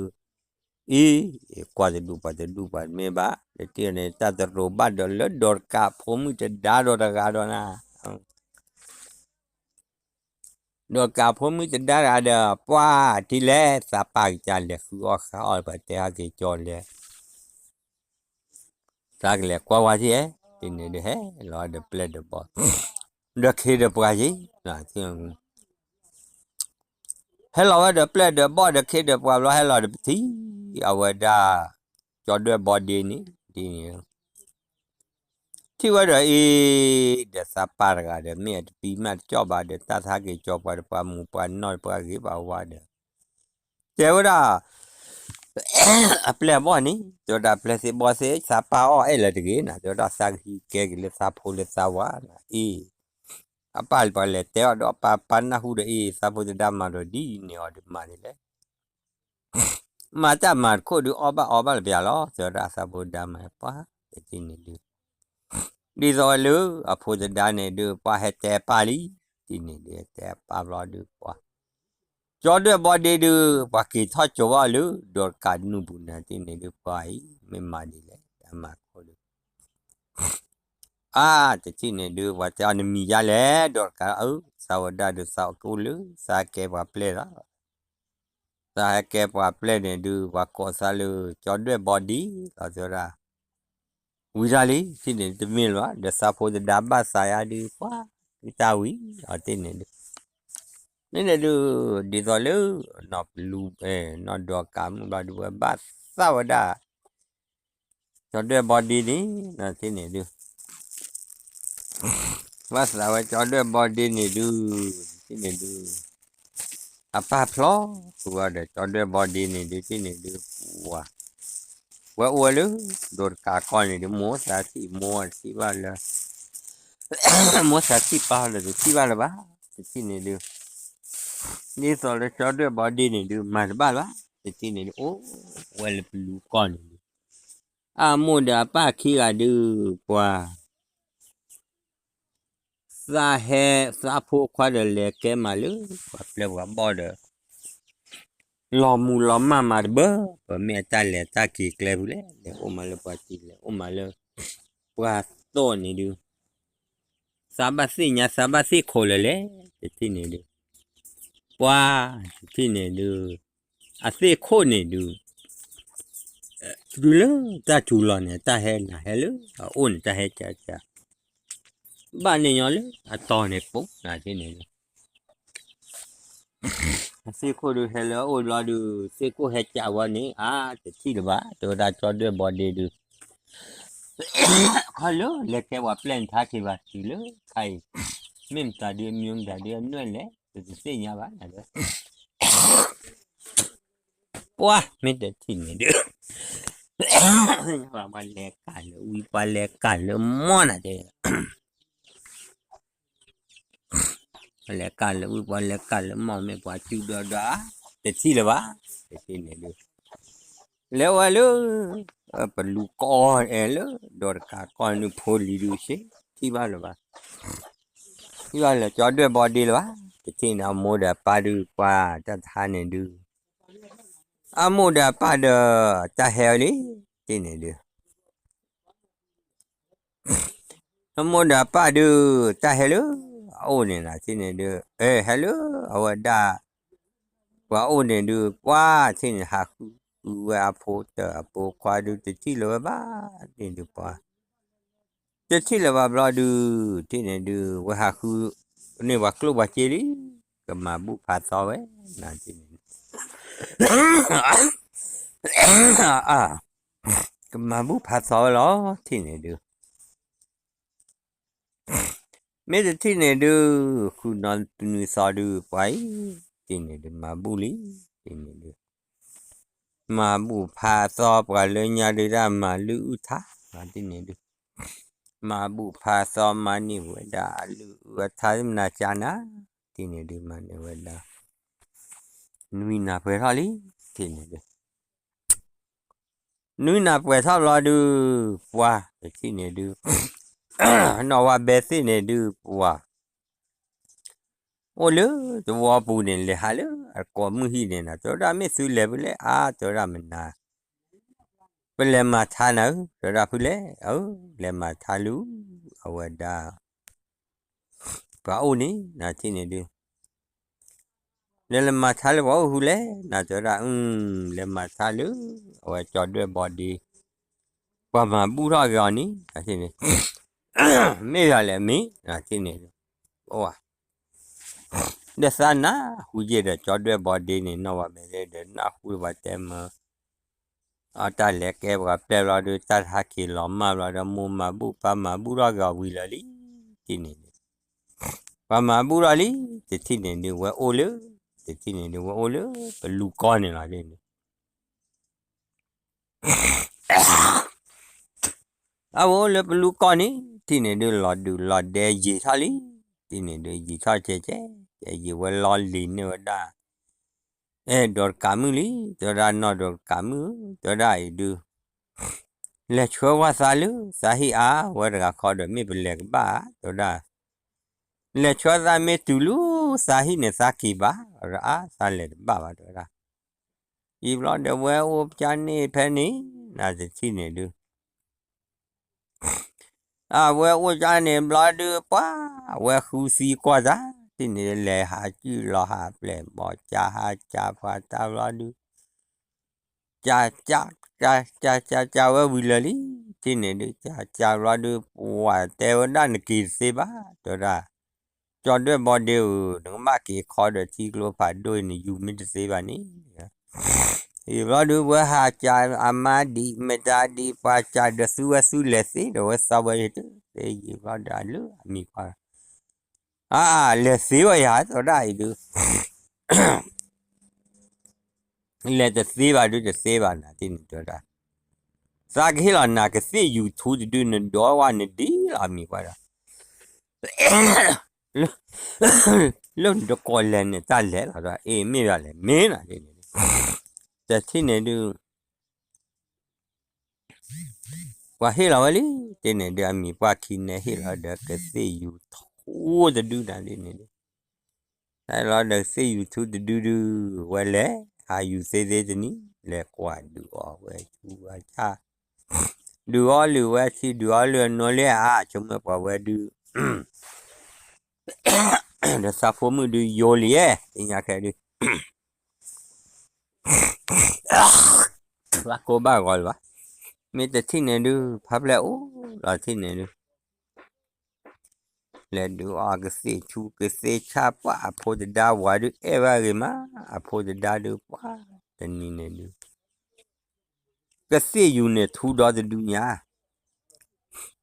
အံၤ ကွၢ်တဒူၣ်ပှၤတဒူၣ်ပှၤတမ့ၢ်ဘၣ် တထံၣ်န့ၣ် တၢ်တရိးဘၣ်ဒီးလၢဒိးတကးဖိမုၣ်တဒါဒီးတဂၤဒီးနၤ ဒိးတကးဖိမုၣ်တဒါတဂၤဒီး ပှၤထံၣ်လဲၣ် သးပာ်ကစၢ်လဲၤဃုအီၣ်ဃုအီၣ် ပှၤတဲဟဲက့ၤကၠီၤလဲၤ သးကလဲၤကွၢ်ဝဲထံၣ်ဧဲ တထံၣ်န့ၣ်ဒုး ဟဲလီၤဒီးပျဲၢ်ဒီးဘီၣ် ဒီးခ့ဒီးပှၤက့ၤ ဟဲလီၤဝဲဒီးပျဲၢ်ဒီးဘီၣ်ဒီးခ့ဒီးပှၤဘျီ ဟဲလီၤဒီးပထံၣ် အဝဲဒၣ် ကၠီဒွဲၣ်ဘီဒ့န့ၣ် ဒ်န့ၣ် ထံၣ်ဝဲဒီးအံၤ ဒီးသးပာ်တဂၤဒီး မ့ၢ်အတပံၤမ့ၢ်တကၠီၣ်ဘၣ်ဒီး တၢ်သးက့ၤကၠီၤပှၤဒီးပှၤမူးပှၤနီၢ်ပှၤဂ့ၤပှၤဝါဒီး တဲဝဲဒၣ် အပျဲၢ်ဘီၣ်န့ၣ် တဲဝဲဒၣ်ပျဲၢ်သ့ၣ်ဘီၣ်သ့ၣ် သးပာ်အီၣ်အဲၣ်လၢၤတဂ့ၤနၤ တဲဝဲဒၣ်သးကဟံးကဲက့ၤလၢသးဖိလၢသးဝါနၤ အံၤ အပၢ်ပှၤလဲၤတဲအီၤဒီး ပၢ်ပၢ်နၢ်ဟူဒီးအံၤ သးဖိသဒါမၤဒီးဒ်န့ၣ်အီၤဒီးမၤန့ၣ်လဲၣ်. မၤတၢ်မၤတခိၣ်ဒုးအီၣ်ဘၣ်အီဘၣ်လၢပယၤလီၤ သၢဒၣ်သးဖိသဒါမၤပှၢ် တထံၣ်န့ၣ်ဒုး ဒ်သိးဝဲလၢအဖိသဒါန့ၣ်ဒုး ပှၤဟဲတဲပၢ်လံ တထံၣ်န့ၣ်ဒုး တဲပၢ်ဘျီဒုးပှၤ ကၠီဒွဲၣ်ဘီဒ့ဒုး ပှၤက့ၤထီၣ်ကၠိဘၣ်အီၤလၢ ဒိးတကးနူၢ်ပူၤန့ၣ် တထံၣ်န့ၣ်ဒုး ပှၤအံၤ မ့ၢ်မၤဒ်လဲၣ် တၢ်မၤခိၣ်ဒုး အါ တထံၣ်န့ၣ်ဒုး ပှၤတဲအီၤနမံၤယါလဲၣ် ဒိးတကး အၢ သးဝဲဒၣ်ဒုး သးကအိၣ်လၢ သးဟဲကဲပှၤပျဲၢ်လီၤ သးဟဲကဲပှၤပျဲၢ်န့ၣ်ဒုး ပှၤကိးသးလၢ ကၠီဒွဲၣ်ဘီဒ့လီၤ သၢဒၣ် ဝံၤတၢ်လံ တထံၣ်န့ၣ် တမ့ၢ်လၢၤဘၣ် ဒီးသးဖိသဒါဘၣ်သးယါဒုး ပှၤ သုတၢ်ဝံၤ အီၤတထံၣ်န့ၣ်ဒုး န့ၣ်န့ၣ်ဒုး ဒ်သိးလၢ နီၢ်ပလူ နီၢ်ဒိးကးမုၣ်ဘျီဒုး ဝဲဘၣ်သးဝဲဒၣ် ကၠီဒွဲၣ်ဘီဒ့န့ၣ် တထံၣ်န့ၣ်ဒုး ဘၣ်သးဝဲကၠီဒွဲၣ်ဘီဒ့န့ၣ်ဒုး တထံၣ်န့ၣ်ဒုး အပၢ်ဖျီဃုာ်ဝဲဒီး ကၠီဒွဲၣ်ဘီဒ့န့ၣ်ဒုး တထံၣ်န့ၣ်ဒုး ပှၤ ဝဲအိၣ်ဝဲလၢ ဒိးတကးကီၢ်န့ၣ်ဒုး မိၢ်သးထံၣ်မိၢ်တထံၣ်ဘၣ်လၢ မိၢ်သးထံၣ်ပၢ်ဒီးတထံၣ်ဘၣ်လၢၤဘၣ် တထံၣ်န့ၣ်ဒုး ဒ်သိးလၢကၠီဒွဲၣ်ဘီဒ့န့ၣ်ဒုး မၤတဘၣ်လၢၤဘၣ် တထံၣ်န့ၣ်ဒုး အိၣ်ဝဲလၢပလူကီၢ်န့ၣ်ဒုး အမိၢ်ဒီးအပၢ်ခံဂၤဒုး ပှၤ သးဟဲ သးဖိခွါဒီးလဲၤကဲမးလၢ ပှၤပျဲၢ်ပှၤဘီၣ်ဒီး လီၤမူလီၤမၢ်မးတဘၢ ပမ့ၢ်အတၢ်လဲၤတၢ်က့ၤကျဲဖုလဲၣ် လဲၤအိၣ်မးလၢပှၤစံးလဲၤအိၣ်မးလၢ ပှၤသိၣ်န့ၣ်ဒုး သးဘၣ်သ့ၣ်ညါသးဘၣ်သ့ၣ်ခိၣ်လၢၤလဲၣ် တထံၣ်န့ၣ်ဒုး ပှၤ တထံၣ်န့ၣ်ဒုး အသ့ၣ်ခိၣ်န့ၣ်ဒုး တုၤလၢတၢ်ထူလီၤန့ၣ် တၢ်ဟဲနၤဟဲလၢအအိၣ်န့ၣ် တၢ်ဟဲကၢကၢ ဘၣ်န့ၣ်ညီလၢအတီၤန့ၣ်ပိၢ်နၤတထံၣ်န့ၣ်ဒုး အသ့ၣ်ခိၣ်ဒုးဟဲလၢအအိၣ်ဘျီဒုး သ့ၣ်ခိၣ်ဟဲကၢဝဲန့ၣ် အါ တထံၣ်လၢၤဘၣ် တဲဝဲဒၣ်ကၠီဒွဲၣ်ဘီဒ့ဒုး ခီလၢလဲၤကဲပှၤပျဲၢ်နထါက့ၤဘၣ်တုၤလၢခါအံၤ မ့ၢ်မတၤဒုးအမံၤမတၤဒုးအနွဲၣ်လဲၣ် ပတသ့ၣ်ညါဘၣ်နၤဒီး ပှၤမ့ၢ်တထံၣ်န့ၣ်ဒုး ပှၤလဲၤကၢ်လၢဝံပှၤလဲၤကၢ်လၢမီၢ်နၤတဲ ပှၤလဲၤကၢ်လၢဝံပှၤလဲၤကၢ်လၢမီၢ်မ့ၢ်ပှၤစုဒီဒီ တထံၣ်လၢၤဘၣ် တထံၣ်န့ၣ်ဒုး လဲၤဝဲလၢ ပလူကီၢ်အဲၣ်လၢ ဒိးတကးကီၢ်န့ၣ်ဖိလံၤဒုးဆ့ ထံၣ်ဘၣ်လၢၤဘၣ် ထံၣ်ဘၣ်လၢကၠီဒွဲၣ်ဘီဒ့လၢၤဘၣ် တထံၣ်န့ၣ် အမိၢ်ဒီးအပၢ်ဒုးပှၤတၢ်တဟါန့ၣ်ဒုး အမိၢ်ဒီးအပၢ်ဒီး တၢ်ဟဲဝဲလံ တထံၣ်န့ၣ်ဒုး အမိၢ်ဒီးအပၢ်ဒုး တၢ်ဟဲလၢ အအိၣ်န့ၣ်နၤ တထံၣ်န့ၣ်ဒုး အဲ ဟဲလၢအဝဲဒၣ် ပှၤအိၣ်န့ၣ်ဒုး ပှၤတထံၣ်န့ၣ် ဟးဃုဝဲအဖိတၢၢ်အဖိခွါဒုး တထံၣ်လၢၤဝဲဘၣ် တထံၣ်န့ၣ်ဒုးပှၤ တထံၣ်လၢၤဘၣ်ဘျီဒုး တထံၣ်န့ၣ်ဒုး ဝဲဟးဃုန့ၢ်ပှၤကျိၣ်ပှၤစ့လံ ကမၤဘူၣ်ဖးသီဝဲ နၤတထံၣ်န့ၣ် ကမၤဘူၣ်ဖးသီဝဲလီၤ တထံၣ်န့ၣ်ဒုး မ့ၢ်တထံၣ်န့ၣ်ဒုး ဃုာ်နီၤတနုၤသီဒုး ပှၤအံၤ တထံၣ်န့ၣ်ဒုး မၤဘူၣ်လံ တထံၣ်န့ၣ်ဒုး မၤဘူၣ်ဖးသီ ပှၤလၢညါဒုးတၢ်မၤလုၢ်အုၣ်ထါ တထံၣ်န့ၣ်ဒုး မၤဘူၣ်ဖးသီ မၤန့ၢ်ဝဲဒၣ်အလုၢ်အုၣ်အထါမနၤကၢ်နၤ တထံၣ်န့ၣ်ဒုး မၤန့ၢ်ဝဲဒၣ် နွံနၤပှဲၤထီၣ်လံ တထံၣ်န့ၣ်ဒုး နွံနၤပှဲၤထီၣ်ဘျီဒုး ပှၤ တထံၣ်န့ၣ်ဒုး နီၢ်ဝါဘဲသ့ၣ်န့ၣ်ဒုး ပှၤ အိၣ်လၢသဝီပူၤန့ၣ် လဲၤဟးလၢအကိးမုၢ်ဟံၣ်န့ၣ်နၤ တဲဝဲဒၣ်မ့ၢ်သုလဲၤဖဲလဲၣ် အါ တဲဝဲဒၣ်မနၤ ပလဲၤမၤထါနၤဧၢ တဲဝဲဒၣ်ဖုလဲၣ် အၢ လဲၤမၤထါလၢ အဝဲဒၣ် ပှၤအိၣ်န့ၣ် နၤတထံၣ်န့ၣ်ဒုး လဲၤလဲၤမၤထါလၢပှၤအိၣ်ဃုလဲၣ် နၤတဲဝဲဒၣ် အၢ လဲၤမၤထါလၢ အဝဲကၠီဒွဲၣ်ဘီဒ့ ပှၤမၤဘူၣ်ထီၣ်က့ၤအီၤန့ၣ် နၤတထံၣ်န့ၣ် မ့ၢ်ယၤလဲၣ်မ့ၢ် နၤတထံၣ်န့ၣ်ဒုး အိၣ်ဧါ ဒီးသးနၢ်ဟူယဲၢ်ဒီးကၠီဒွဲၣ်ဘီဒ့န့ၣ် နီၢ်ဝါဘဲသ့ၣ်ဒီးနၢ်ဟူပှၤတဲမၢ အတၢ်လဲၤကဲပှၤပျဲၢ်ဘျီဒုး တၢ်ဟးက့ၤလီၤမၢ်ဘျီဒီး မိၢ်မၤဘူၣ်ပၢ်မၤဘူၣ်ထီၣ်က့ၤအီၤဝံၤလၢာ်လံ တထံၣ်န့ၣ်ဒုး ပှၤမၤဘူၣ်ထီၣ်လံ တထံၣ်န့ၣ်ဒုး ဝဲအိၣ်လၢ တထံၣ်န့ၣ်ဒုး ဝဲအိၣ်လၢ ပလူကီၢ်န့ၣ်လီၤန့ၣ် အဝဲအိၣ်လၢပလူကီၢ်န့ၣ် တထံၣ်န့ၣ်ဒုး လီၤဒုးလီၤဒဲယံာ်ထီၣ်လံ တထံၣ်န့ၣ်ဒုး ယံာ်ထီၣ်ကဲကဲ, ကဲယံာ်ဝဲလီၤလံၤန့ၢ်ဝဲဒၣ်, အဲၣ်ဒိးတကးမုၣ်လံ, တဲဝဲဒၣ်နီၢ်ဒိးတကးမုၣ်, တဲဝဲဒၣ်အံၤဒုး လဲၤဆှၢဝဲသးလၢ သးဟံၣ်အါဝဲတဂၤခီဒီး မ့ၢ်ပလဲၤကဘၣ်ဧါ, တဲဝဲဒၣ်, လဲၤဆှၢသးမ့ၢ်တုၤလၢ သးဟံၣ်န့ၣ်သးက့ၤဘၣ်, အါ သးလဲၤတဘၣ်ဘၣ် တဲဝဲဒၣ်, ယံာ်ဘျီဒီးဝဲအိၣ်ကၠါန့ၣ်ဖဲန့ၣ်, နတထံၣ်န့ၣ်ဒုး အဝဲအိၣ်ကၠါန့ၣ်ဘျီဒုး ပှၤ အဝဲဃုသံကွၢ်တၢ်, တထံၣ်န့ၣ်ဒုး လဲၤဟးကုၢ်လီၤဟးပျဲၢ် ဘီကၠါဟးကၠါပှၤတၢ်ဘျီဒုး ကၠါ ကၠါ ကၠါ ကၠါ ကၠါဝဲဝံၤလၢာ်လံ, တထံၣ်န့ၣ်ဒုး ကၠါ ကၠါဘျီဒုး ပှၤတဲဝဲဒၣ်နက့ၤတသ့ဘၣ်, တဲဝဲဒၣ်, ကၠီဒွဲၣ်ဘီဒ့ဧၢ, နကဘၣ်က့ၤခီဒီးထံကျိဖးဒိၣ်အံၤ နယူၤမ့ၢ်တသ့ဘၣ်န့ၣ် ယံာ်ဘျီဒုး ဝဲဟးကၠါအမါဒံး မတၤဒံး ပှၤကၠါဒီးသူဝဲသူလဲၤသ့ဒီးဝဲသီဝဲတသ့, ယံာ်ဘျီဒုး အလၢအမံၤကွၢ်, အါ လဲၤသ့ဝဲယၤ တဲဝဲဒၣ်အံၤဒုး လဲၤတသ့ဘၣ်ဒုးတသ့ဘၣ် နတထံၣ်န့ၣ်တဲဝဲဒၣ်, သးကဟ့ၣ်လီၤနၤကသ့ၣ်ယူၤထူတဒု နဒိးဝဲနဒံးလီၤအမံၤကွၢ်ဒီး လၢနတကိးလဲၤန့ၣ် တၢ်လဲၤလီၤဒီး အ့ မ့ၢ်ဘၣ်လဲၣ် မ့ၢ်နၤန့ၣ်, တထံၣ်န့ၣ်ဒုး ပှၤဟ့ၣ်လီၤဝဲလံ, တထံၣ်န့ၣ်ဒုး အမံၤပှၢ်ခံန့ၣ် ဟ့ၣ်လီၤဒီးကသ့ၣ်ယူၤထူတဒုနၤဒ်န့ၣ်ဒုး, ဟ့ၣ်လီၤဒီးကသ့ၣ်ယူၤထူတဒုဒုး ဝဲလဲၤ ဟးယူၤသ့သ့တနံၤ လဲၤကွၢ်ဒုးအီၣ်ဝဲဆူဝဲဆၣ်, ဒုးအီလုၢ်ဝဲဆံ ဒုးအီလုၢ်အနီၢ်လံဧါ ဆိကမိၣ်ပှၤဝဲဒုး ဒီးသးဖိမုၣ်ဒုးယိၤလံယဲ သ့ၣ်ညါခဲဒုး ဘၣ်ကိၢ်ဘၣ်ဂီၤလၢၤဘၣ်, မ့ၢ်တထံၣ်န့ၣ်ဒုး ဖါဖျဲၣ်အိၣ်လီၤထံၣ်န့ၣ်ဒုး လဲၤဒုးအီကသ့ၣ်ဆူကသ့ၣ်ဆၣ်ပှၢ် အဖိတဒါဝၤဒုးအဲၣ်ဘၣ်ဂ့ၤမး, အဖိတဒါဒုးပှၢ် တနံၤန့ၣ်ဒုး ကသ့ၣ်ယူၤန့ၣ်ထူဒီတဒုညါ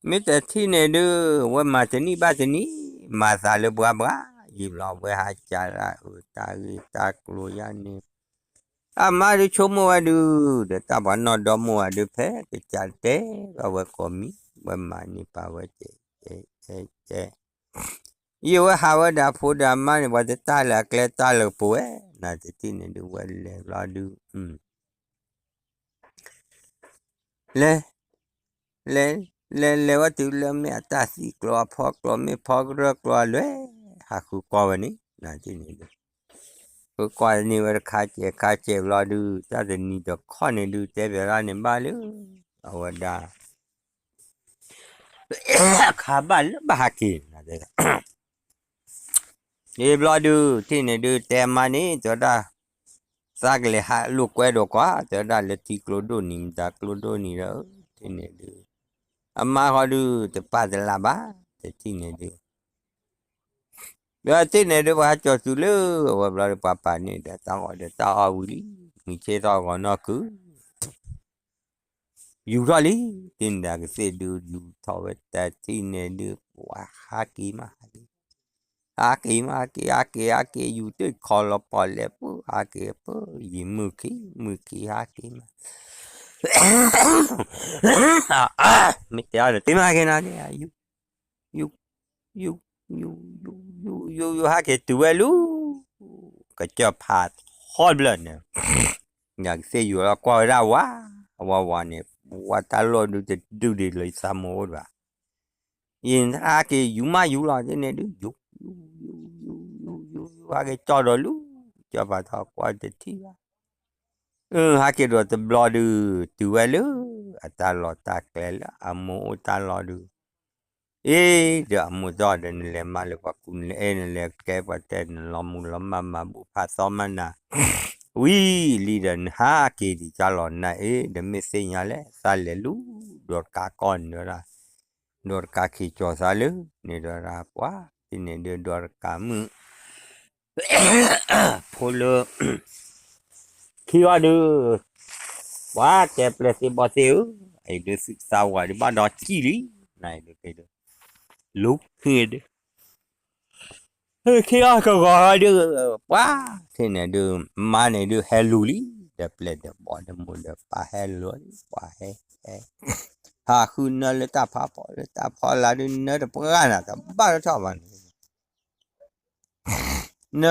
မ့ၢ်တထံၣ်န့ၣ်ဒုး ဝဲမၤတနံၣ်ဘၣ်တနံၣ် မၤသးလၢပှၤဘှါ ယံာ်ဘျီဝဲဟးကၢ်လၢအတၢ်ဂ့ၢ်တၢ်ကျိၤယါန့ၣ်, အမါဒုးဆိကမိၣ်ဝဲဒုး ဒီးတၢ်ပှၤနီၢ်ဒီမိၢ်ဝဲဒုး ဖဲကစၢ်တဲဘၣ်ဝဲကိးမံၤ ဝဲမၤန့ၢ်ပာ်ဝဲကဲ ကဲ ကဲ ကဲ ယံာ်ဝဲဟးဝဲဒီးအဖိဒီးအမါန့ၣ် ပှၤတတၢ်လၢအကျဲတၢ်လၢကပူၤဝဲ, နတထံၣ်န့ၣ်ဒုး ဝဲလဲၤဘျီဒုး လဲၤ လဲၤ လဲၤ လဲၤဝဲတုၤလၢမ့ၢ်အတၢ်သံကျိၤအဖီကျိၤ မ့ၢ်ဖီကရၢကျိၤအလွဲၢ် ဟးဃုကွၢ်ဝဲန့ၣ် နတထံၣ်န့ၣ်ဒုး ဃုကွၢ်န့ၢ်ဝဲတခါစဲးခါစဲးဘျီဒုး တၢ်တနံၤတခီန့ၣ်ဒုး တဲဘၣ်ဒၣ်န့ၣ်ဘၣ်လၢ အဝဲဒၣ် ခါဘၣ်လၢဘၣ်ဟးက့ၤ ယံာ်ဘျီဒုး တထံၣ်န့ၣ်ဒုး တဲမါန့ၣ် တဲဝဲဒၣ် သးကလဲၤဟးလိာ်ကွဲဒီးကွၢ် တဲဝဲဒၣ်လၢထံကျိဒိၣ်နံၤ မတၤကျိဒိၣ်နံၤဒီး တထံၣ်န့ၣ်ဒုး အမါဃီဒုး တပာ်တလးဘၣ် တထံၣ်န့ၣ်ဒုး ဒီးတထံၣ်န့ၣ်ဒုး ပှၤဟးကၠီၤတုၤလၢ အဝဲဘျီဒုး ပှၤပာ်န့ၢ်ဒီးတၢ်အီၣ်ဒီးတၢ်အီၣ်ဝံၤလံ မုၢ်ဆ့ၣ်ထီၣ်ဂီၤနီၢ်ကု ယူၤထီၣ်လံ တထံၣ်န့ၣ်ဒီးကသ့ၣ်ဒုး ယူၤထီၣ်ဝဲတထံၣ်န့ၣ်ဒုး ပှၤဟးက့ၤမးဟးက့ၤ ဟးက့ၤမးဟးက့ၤ ဟးက့ၤ ဟးက့ၤ ယူၤတ့ၢ်ခီလီၤပီၣ်လဲၣ်ပၢ ဟးက့ၤပၢ ယံာ်မုၢ်ခံ မုၢ်ခံဟးက့ၤမး မ့ၢ်တဲအီၤဒီး တ့မးဟဲက့ၤနၤန့ၣ် ယူၤ ယူၤ ယူၤ ယူၤ ယူၤ ယူၤ ဟဲက့ၤတုၤဝဲလၢ ကစၢၢ်ဖးထီတဖျၢၣ်န့ၣ် ကသ့ၣ်ယူၤလီၤကွၢ်ဝဲဒၣ်ဝၤ ဝၤဝၤန့ၣ် ဝၤတၢ်လီၢ်ဒုးတဒုးဒံးလၢယသးမိၢ်အိၣ်တဘၣ် ယဟဲက့ၤယူၤမးယူၤလီၤ တထံၣ်န့ၣ်ဒုး ယူၤ ယူၤ ယူၤ ယူၤ ယူၤ ယူၤ ယူၤ ဟဲက့ၤကၠီၣ်ဒီးလၢ ကစၢၢ်ဖးထီကွၢ်တထံၣ်ဘၣ် အၢ ဟဲက့ၤဒီးတဘျီဒုး တုၤဝဲလၢ အတၢ်လီၢ်တၢ်ကျဲလၢအမိၢ်အိၣ်တၢ်လီၢ်ဒုး အ့ ဒီးအမိၢ်သီၣ်ဒီး နလဲၤမၤလၢပှၤကူနလဲၤအဲၣ် နလဲၤကဲပှၤတဲ နလီၤမုၢ်လီၤမၢ်မၤဘူၣ်ဖးသီမးနၤ ဝံၤလံဒီး နဟဲက့ၤဒံးတၢ်လီၢ်နၤအ့ ဒီးမ့ၢ်သ့ၣ်ညါလဲၣ် သးလဲၤလူၤ ဒိးတကးကီၢ်န့ၣ်ဝဲဒၣ် ဒိးတကးခံကၠီၤသးလၢ န့ၣ်ဒီးဒၣ်ပှၤ တထံၣ်န့ၣ်ဒုး ဒိးတကးမုၣ် ဖိလၢ ခံဂီၢ်ဒုး ပှၤတဲပျဲၢ်သ့ဘီၣ်သ့ဧၢ, အံၤဒုးသုးသးဝးဒုးဘၣ်ဒီးစံၣ်လံ, နဒုး လူၤဟံၣ်ဒုး ခံဂီၢ်ကဂီၤဒုး ပှၤ ထံၣ်န့ၣ်ဒုး မါန့ၣ်ဒုးဟဲလူၤလံ, ဒီးပျဲၢ်ဒီးဘီၣ်ဒီးမိၢ်ဒီးပၢ်ဟဲလူၤလံ, ပှၤဟဲ ဟဲ ဟးဃုနၢလၢတၢ်ဖးဖီ လၢတၢ်ဖီလာ်ဒုး နၢတပှၢ်နၤ တဘၣ်ထီၣ်ဘၣ်န့ၣ် န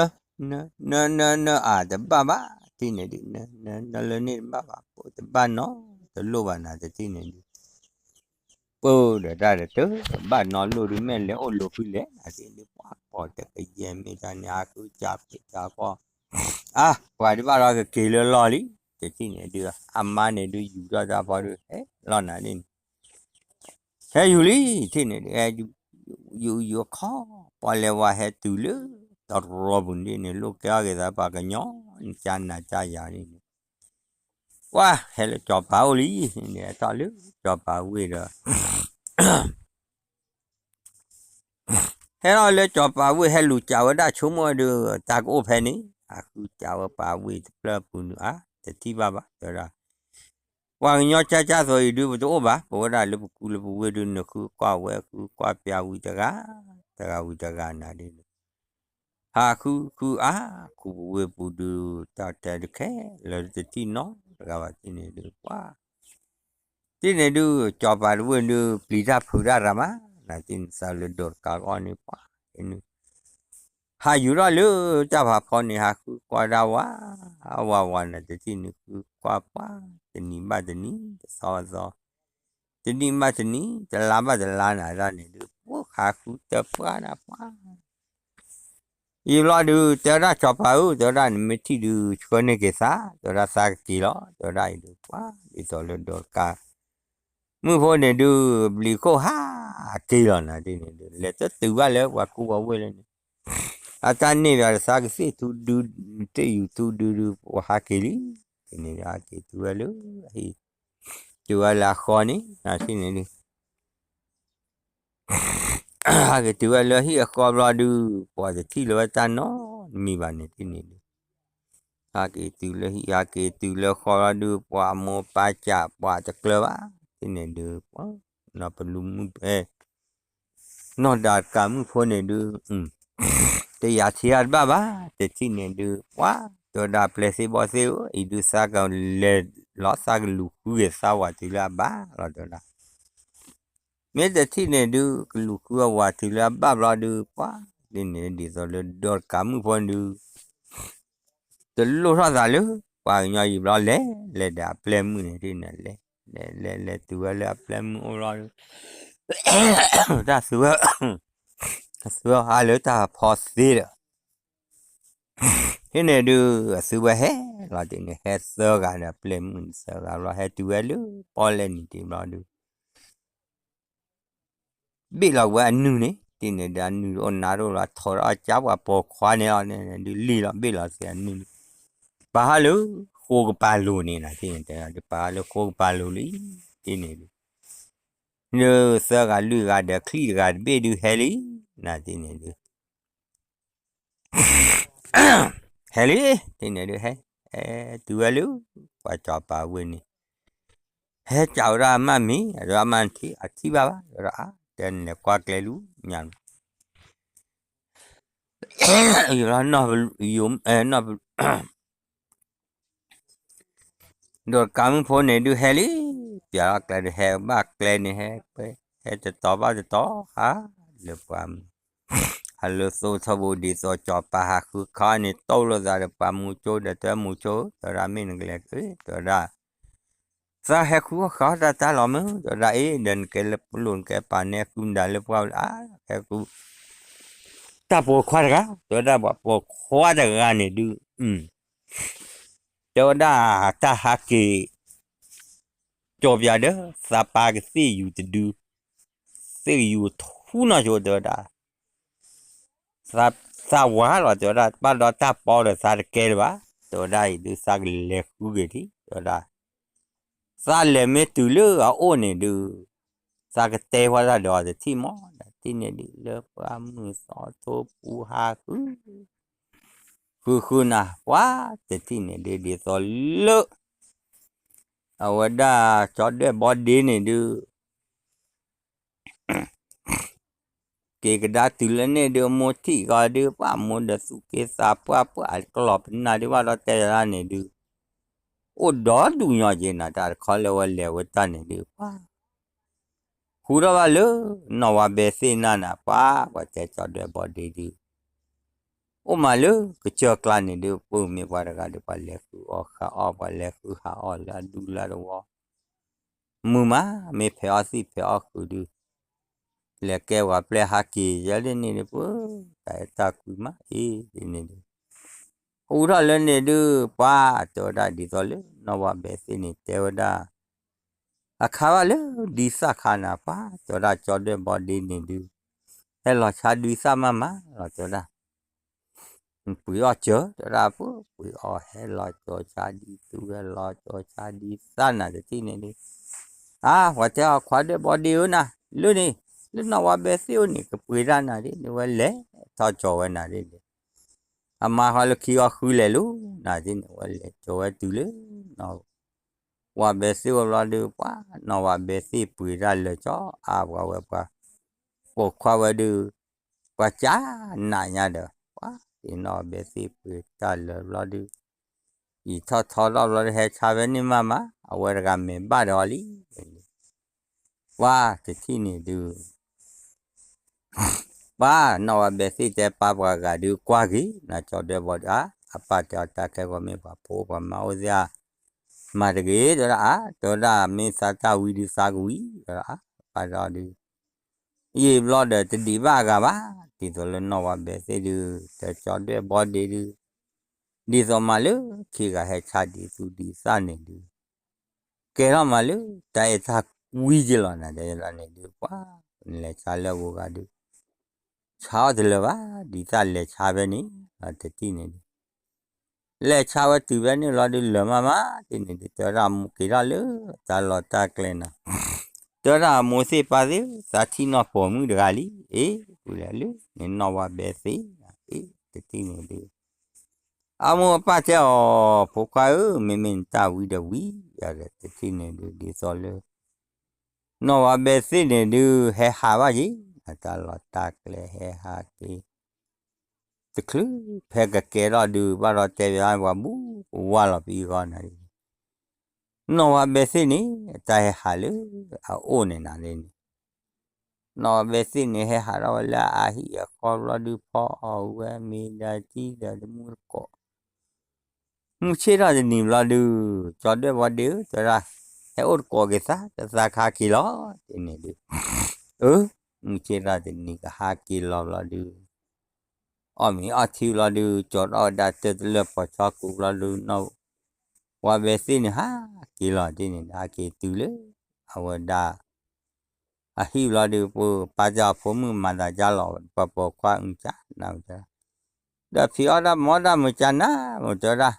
န န န န အါ တဘၣ်ဘၣ် တထံၣ်န့ၣ်ဒုး န န နလၢန့ၣ်တဘၣ်ဘၣ် ပတဘၣ်နီတလိၣ်ဘၣ်နၤ တထံၣ်န့ၣ်ဒုး ပၢ်ဒီးတၢ်တတၢၢ် တဘၣ်နီလိၣ်ဒုး မ့ၢ်လဲၤအိၣ်လိၤဖုလဲၣ် နၤတထံၣ်န့ၣ်ဒုး ပှၤပိာ်တကယဲၢ်မ့ၢ်တၢ်န့ၣ် ဟးဃုကၢ်ဖံးကၢ်ဖီၣ် အါ ပှၤတဘၣ်လီၤကက့ၤလၢလီၢ်လံ တထံၣ်န့ၣ်ဒုး အမါန့ၣ်ဒုး ယူၤထီၣ်တၢ်ဖီဒုး ဟဲလီၤနၤဒ်န့ၣ် ဟဲယူၤလံ တထံၣ်န့ၣ်ဒုး ဟဲယူၤယူၤယူၤအခီ ပှၤလဲၤဝဲဟဲတုၤလၢ တရီပူၤဒ်န့ၣ် လိၣ်ကဲအီၣ်က့ၤသးပှၤကညီ ကၢ်နၤကၢ်ယၤဒ်န့ၣ် ပှၤဟဲလၢစီၤပၤအိၣ်လံ န့ၣ်ထီၣ်လၢစီၤပၤဝ့ၢ်ဒီး ဟဲလီၤလၢစီၤပၤဝ့ၢ် ဟဲလူၤကးဝဲဒၣ်ဆိကမိၣ်ဒုး တၢ်ကအိၣ်ဖဲန့ၣ် ဟးဃုကးဝဲပှၤဝ့ၢ်တဖျၢၣ်ပူၤဒုး အါ တထံၣ်ဘၣ်ဘၣ် တဲဝဲဒၣ် ပှၤကညီကၢ်ကၢ်သိးအံၤဒုး ပတအိၣ်ဘၣ် ပဝဲဒၣ်လၢပကူလၢပဝ့ၢ်ဒုး နဃုကွၢ်ဝဲ ဃုကွၢ်ပျၢ်ဝံၤတဂၤ တဂၤဝံၤတဂၤနၤဒ်န့ၣ် ဟးဃုဃုအါ ခူပဝ့ၢ်ပူၤဒုး တၢ်တဲတခဲလၢာ်တထံၣ်နီတဂၤဘၣ် တထံၣ်န့ၣ်ဒုး ပှၤ တထံၣ်န့ၣ်ဒုး စီၤပၤတဝ့ၢ်ဒုး ပျံၤတၢ်ဖုးတၢ်ရၤမး နၤတထံၣ်န့ၣ် သးလၢဒီးတကးအီၤန့ၣ် ပှၤ တထံၣ်န့ၣ် ဟးယူၤထီၣ်လၢတၢ်ဖးဖီန့ၣ် ဟးဃုကွၢ်ဒၣ်ဝး ဝးဝးနၤ တထံၣ်န့ၣ် ဃုကွၢ်ပှၤ တနံၤဘၣ်တနံၤ တသီဘၣ်တသီ တနံၣ်ဘၣ်တနံၣ် တလါဘၣ်တလါနၤဒ်န့ၣ်ဒုး ပှၤဟးဃုတပှၢ်နၤပှၤ ယံာ်ဘျီဒုး တဲဝဲဒၣ်စီၤပၤဧၢ တဲဝဲဒၣ်နမ့ၢ်ထံၣ်ဒုး ဆှၢန့ၢ်က့ၤသး တဲဝဲဒၣ်သးကက့ၤလီၤ တဲဝဲဒၣ်အံၤဒုး ပှၤဒ်သိးလၢဒီးတကး မုၣ်ဖိန့ၣ်ဒုး ဘျံးခိၣ်ဟးက့ၤလီၤနၤဒ်န့ၣ်ဒုး လဲၤတတုၤဘၣ်လၢပှၤကူပှၤဝ့ၢ်လၢန့ၣ် အတၢ်န့ၢ်ဘၣ်ဒီးသးကသ့ၣ်ထူဒု သ့ၣ်ယူၤထူဒုဒုး ပှၤဟးက့ၤလံ ဒ်န့ၣ်ဒုး ဟးက့ၤတုၤဝဲလၢအဟံၣ် တုၤဝဲလၢအဃီန့ၣ် နၤတထံၣ်န့ၣ်ဒုး ဟးက့ၤတုၤဝဲလၢဟံၣ်အဃီဘျီဒုး ပှၤတထံၣ်လၢၤဝဲတၢ်နီတမံၤဘၣ်န့ၣ် တထံၣ်န့ၣ်ဒုး ဟးက့ၤတုၤလၢဟံၣ် ဟးက့ၤတုၤလၢဃီဘျီဒုး ပှၤအမိၢ်ပၢ်ကးပှၤတကျၢၤဘၣ် တထံၣ်န့ၣ်ဒုး ပှၤ နီၢ်ပလူမုၣ်ဖဲ နီၢ်ဒၣ်တကးမုၣ်ဖိန့ၣ်ဒုး တယာ်ထံအါတဘၣ်ဘၣ် တထံၣ်န့ၣ်ဒုး ပှၤ တဲဝဲဒၣ်ပျဲၢ်သ့ၣ်ဘီၣ်သ့ၣ်ဧၢ အံၤဒုးသးကလဲၤလီၤ သးကလူၤဃုက့ၤသးဝးတုၤလၢအဘၣ်လီၤ တဲဝဲဒၣ် မ့ၢ်တထံၣ်န့ၣ်ဒုး ကလူၤဃုအဝးတုၤလၢအဘၣ်ဘျီဒုး ပှၤ ဒ်န့ၣ်ဒ်သိးလၢဒီးတကးမုၣ်ဖိန့ၣ်ဒုး တလိၣ်ထီၣ်သးလၢ ပှၤကညီယံာ်ဘျီလဲၤ လဲၤဒီးအပျဲၢ်မုၣ်န့ၣ်ဒ်န့ၣ်လဲၤ လဲၤလဲၤလဲၤတုၤဝဲလၢအပျဲၢ်မုၣ်အိၣ်ဘျီဒုး တၢ်သုဝဲ သုဝဲဟးလၢတၢ်ဖီသ့ဒီး ဟံၣ်န့ၣ်ဒုး အသုဝဲဟဲလီၤဒ်န့ၣ် ဟဲသၢဂၤဒီးအပျဲၢ်မုၣ်န့ၣ်သၢဂၤဘျီ ဟဲတုၤဝဲလၢပီၣ်လဲၣ်နံၤဒံးဘျီဒုး ဘ့ၣ်လီၤဝဲအနုၢ်န့ၣ် ဒ်န့ၣ်ဒီးအနုၢ်တအိၣ်နါတအိၣ်လီၤ ထီၣ်ဒီးအကါပှၤပိာ်ခွါန့ၣ်လီၤန့ၣ်ဒုး လံၣ်လီၤဘ့ၣ်လီၤသ့အနုၢ်န့ၣ် ပာ်ဟးလၢဃိကပၤလိၤန့ၣ်နၤ ဒ်န့ၣ်တဲဒုး ပာ်ဟးလၢဃိကပၤလိၤလံ ဒ်န့ၣ်ဒုး နုၢ်သၢဂၤလွံၢ်ဂၤဒီးချံၣ်တဂၤတဘ့ၣ်ဒုးဟဲလံ နၤ ဒ်န့ၣ်ဒုး ဟဲလံ ဒ်န့ၣ်ဒုး ဟဲ ဟဲတုၤဝဲလၢ ပှၤစီၤပၤဝ့ၢ်န့ၣ် ဟဲကးဝဲဒၣ်အမါမ့ၤ အဒိအမါထံၣ် အထံၣ်ဘၣ်ဘၣ် ဒီးအါ တဲနလဲၤကွၢ်ကျဲလူၤညါ ယလီၤ နီၢ် ဒီးတကးမုၣ်ဖိန့ၣ်ဒုးဟဲလံ ပျဲလီၤကျဲဒုးဟဲဘၣ်ကျဲန့ၣ်ဟဲ ဟဲတတီၤဘၣ်တတီၤ ဟးလၢပှၢ်မုၢ် ဟးလၢသိထီဘိဒ်သိးစီၤပၤဟးဃုခါန့ၣ် တိၢ်လိာ်သးဒီးပှၤမူကၠိဒီးတဲမူကၠိ တဲဝဲဒၣ်မ့ၢ်နကလဲၤ တဲဝဲဒၣ် သးဟဲဃုအီၣ်ဃုအီတၢ်တၢ်လီၤမုၢ် တဲဝဲဒၣ်အ့ၣ် ဒီးနကဲလၢပလိာ်နကဲပာ်န့ၢ်ဃုမတၤလၢပှၢ်ဝဲလၢ အါ ဟဲဃု တၢ်ပိာ်ခွါတဂၤ တဲဝဲဒၣ်ပှၤပိာ်ခွါတဂၤန့ၣ်ဒုး တဲဝဲဒၣ်တၢ်ဟးက့ၤ ကၠီၤပၠးဒီး သးပၢ်ကသ့ၣ်ယူၤတဒု သ့ၣ်ယူၤထူနီၢ်ဆိ တဲဝဲဒၣ် သးဝါလီၤ တဲဝဲဒၣ် ဘၣ်ဒီးတၢ်ပီဒီးသးတကဲလၢၤဘၣ် တဲဝဲဒၣ်အံၤဒုးသးကလဲၤဃုက့ၤထံ တဲဝဲဒၣ် သးလဲၤမ့ၢ်တုၤလၢအအိၣ်န့ၣ်ဒုး သးကတဲဝဲဒၣ်ဒီးတထံၣ်မး တထံၣ်န့ၣ်ဒုး လၢပှၢ်မုၢ်သီထိပူၤဟးဃု ဃုဃုနၤ ပှၤတထံၣ်န့ၣ်ဒုး ဒ်သိးလၢ အဝဲဒၣ်ကၠီဒွဲၣ်ဘီဒ့န့ၣ်ဒုး က့ၤကဒါတုၤလၢန့ၣ်ဒုး အမိၢ်ထံၣ်ဂီၤဒုး ပှၤမိၢ်ဒီးသူၣ်က့သးပှၢ်ပှၢ် ကလီၤပနၢ်ဒုး ဘၣ်ဒီးတဲယၤဒၣ်န့ၣ်ဒုး အိၣ်ဒီဒူၣ်ညီက့ၤနၤ တၢ်တခီလၢဝဲလဲၤဝဲတၢ်န့ၣ်ဒုး ပှၤ ဃူထီၣ်ဘၣ်လၢ နီၢ်ဝါဘဲသ့ၣ်နၢ်နၤ ပှၤ ပှၤတဲကၠီဒွဲၣ်ဘီဒ့ဒုး အိၣ်မးလၢကစၢၢ်ကျါန့ၣ်ဒုး ပမ့ၢ်ပှၤတဂၤဒီး ပှၤလဲၤဃုအီၣ်ဃုအီၣ် ပှၤလဲၤဃုဟးအီၣ်လၢအဒူလၢအဝီ မုာ်မး မ့ၢ်ဖဲးအီၣ်သံၣ်ဖဲးအီၣ်ဃုာ်ဒုး လဲၤကဲပှၤပျဲၢ်ဟးက့ၤ ယဲဒ်န့ၣ်ဒုး ပတၢ်အဲၣ်တၢ်ကွံမးအံၤဒ်န့ၣ်ဒုး ဃူထီၣ်လၢန့ၣ်ဒုး ပှၤတဲဝဲဒၣ်ဒ်သိးလၢနီၢ်ဝါဘဲသ့ၣ်န့ၣ် တဲဝဲဒၣ် အခါဘၣ်လၢဒံသၣ်ခါနၤ ပှၤတဲဝဲဒၣ်ကၠီဒွဲၣ်ဘီဒ့န့ၣ်ဒုး ဟဲလီၤဆါဒံသၣ်မးမးလီၤ တဲဝဲဒၣ် ပှ့ၤအီၣ်စၢၤ တဲဝဲဒၣ် ပှ့ၤအီၣ်ဟဲလီၤကၠီဆါဒံသူ ဟဲလီၤကၠီဆါဒံသၣ်နၤတထံၣ်န့ၣ်ဒုး အါ ပှၤတဲအီၤ ခွါဒွဲၣ်ဘီဒ့ဧၢနၤ လၢန့ၣ် လၢနီၢ်ဝါဘဲသ့ၣ်အိၣ်န့ၣ် ကပှ့ၤတၢ်နၤဒ်န့ၣ် ဝဲလဲၤထီၣ်ကၠီဝဲနၤဒ်န့ၣ် အမါဃီလၢခံအီၤဃုလဲၤလီၤနၤဒ်န့ၣ် ဝဲလဲၤကၠီဝဲတုၤလၢ နီၢ်ဝါဘဲသ့ၣ်ဝဲဘျီဒုး ပှၤနီၢ်ဝါဘဲသ့ၣ်ပှ့ၤတၢ်လၢာ်ကၠီ အါပှၤဝဲပှၤ ပိာ်ခွါဝဲဒုး ပှၤကၢ်နးညါဒီး ပှၤသ့ၣ်နီၢ်ဝါဘဲသ့ၣ်ပှ့ၤတၢ်လၢာ်ဘျီဒုး ယံာ်ထီၣ်ထီထီၣ်ဘျီဒုး ဟဲဆါဖဲန့ၣ်မးမး အဝဲတဂၤမဲာ်ဘၣ်ဒီးအီၤလံ ပှၤတထံၣ်န့ၣ်ဒုး ပှၤနီၢ်ဝါဘဲသ့ၣ်တဲပၢ်ပှၤဂၤဒုး ကွၢ်က့ၤ နကၠီဒွဲၣ်ဘီဒ့ဧါ အပၢ်တဲအီၤတၢ်ခဲဂီၢ်မ့ၢ်ပှၤဖိပှၤမါအိၣ်သ့ဧါ မၤတဂ့ၤ တဲဝဲဒၣ်အါ တဲဝဲဒၣ်မ့ၢ်သးတၢ်ဝံဒုးသးကဝံ တဲဝဲဒၣ်အါ ပၢ်တဲအီၤဒုး ယံာ်ဘျီဒီးတဒံးဘၣ်အဂၤဘၣ် ဒ်သိးလၢနီၢ်ဝါဘဲသ့ၣ်ဒုး တဲကၠီဒွဲၣ်ဘီဒ့ဒုး ဒ်သိးမးလၢခံဂၤဟဲဆါဒံသူဒံသၣ်န့ၣ်ဒုး ကဲထီၣ်မးလၢတၢ်အဲၣ်တၢ်ကွံက့ၤလီၤနၤ တဲဝဲဒၣ်န့ၣ်ဒုး ပှၤ လဲၤဆါလၢအဂီၢ်ဂၤဒုး ဆါအီၣ်တလၢာ်ဘၣ် ဒ်သၣ်လဲၤဆါဖဲန့ၣ် တထံၣ်န့ၣ်ဒုး လဲၤဆါဝဲတုၤဖဲန့ၣ်လီၤဒုး လၢာ်မးမးတထံၣ်န့ၣ်ဒုး တဲဝဲဒၣ်အမိၢ်က့ၤထီၣ်လၢတၢ်လီၢ်တၢ်ကျဲနၤ တဲဝဲဒၣ်အမိၢ်သ့ၣ်ပၢ်သ့ၣ် သးထံၣ်နီၢ်ပိာ်မုၣ်တဂၤလံ အ့ ပူၤလဲၤလၢန့ၣ်နီၢ်ဝါဘဲသ့ၣ် အ့ တထံၣ်န့ၣ်ဒုး အမိၢ်အပၢ်တဲအီၤ ဖိခွါဧၢ မ့မ့ၢ်နတၢ်ဝံဒီးဝံ ယၤဒီးတထံၣ်န့ၣ်ဒုး ဒ်သိးလၢ နီၢ်ဝါဘဲသ့ၣ်န့ၣ်ဒုး ဟဲဟးဘၣ်က့ၤ အတၢ်လီၢ်တၢ်ကျဲဟဲဟးက့ၤ တချုးဖဲကကဲထီၣ်ဒုး ဘၣ်ဒီးတဲဘၣ်ပှၤဘူၣ်ကဝါလီၤပံၤဂီၢ်နၤဒုး နီၢ်ဝါဘဲသ့ၣ်န့ၣ် အတၢ်ဟဲဟးလၢအအိၣ်န့ၣ်နၤန့ၣ် နီၢ်ဝါဘဲသ့ၣ်န့ၣ် ဟဲဟးထီၣ်ဝဲလၢအဟံၣ်အဃီဘျီဒုး ဖီအီၣ်ဝဲမ့ၤဒီးတံၤဒီးတမူတကိး မုၢ်ဆ့ၣ်ထီၣ်တနံၤဘျီဒုး ကၠီဒွဲၣ်ဘီဒ့ဧၢ တဲဝဲဒၣ် ဟဲအိၣ်တကိးက့ၤသး တသးခါက့ၤလီၤ တထံၣ်န့ၣ်ဒုး အၢ မုၢ်ဆ့ၣ်ထီၣ်တနံၤကဟးက့ၤလီၤဘျီဒုး အီၣ်မ့ၤအီထံဘျီဒုး ကၠီထီၣ်ဝဲဒၣ်တၢၢ်တလၢၢ်ပိာ်ခၠီကူးဘျီဒုး နီၢ်ဝါဘဲသ့ၣ်န့ၣ် ဟးက့ၤလီၤတထံၣ်န့ၣ် ဟးက့ၤတုၤလၢ အဝဲဒၣ် အဟံၣ်ဘျီဒုး ပၢ်ပၢ်တဲအီၤဖိမုၣ်မၤသးဒ်လဲၣ် ပှၤပိာ်ခွါအုၣ်ကၠၢ်နၤ ဒီးဖံးအီၣ်ဒၣ်မၤအီၣ်ဒၣ်မုာ်ကၠၢ်နၤ မုာ်တဲ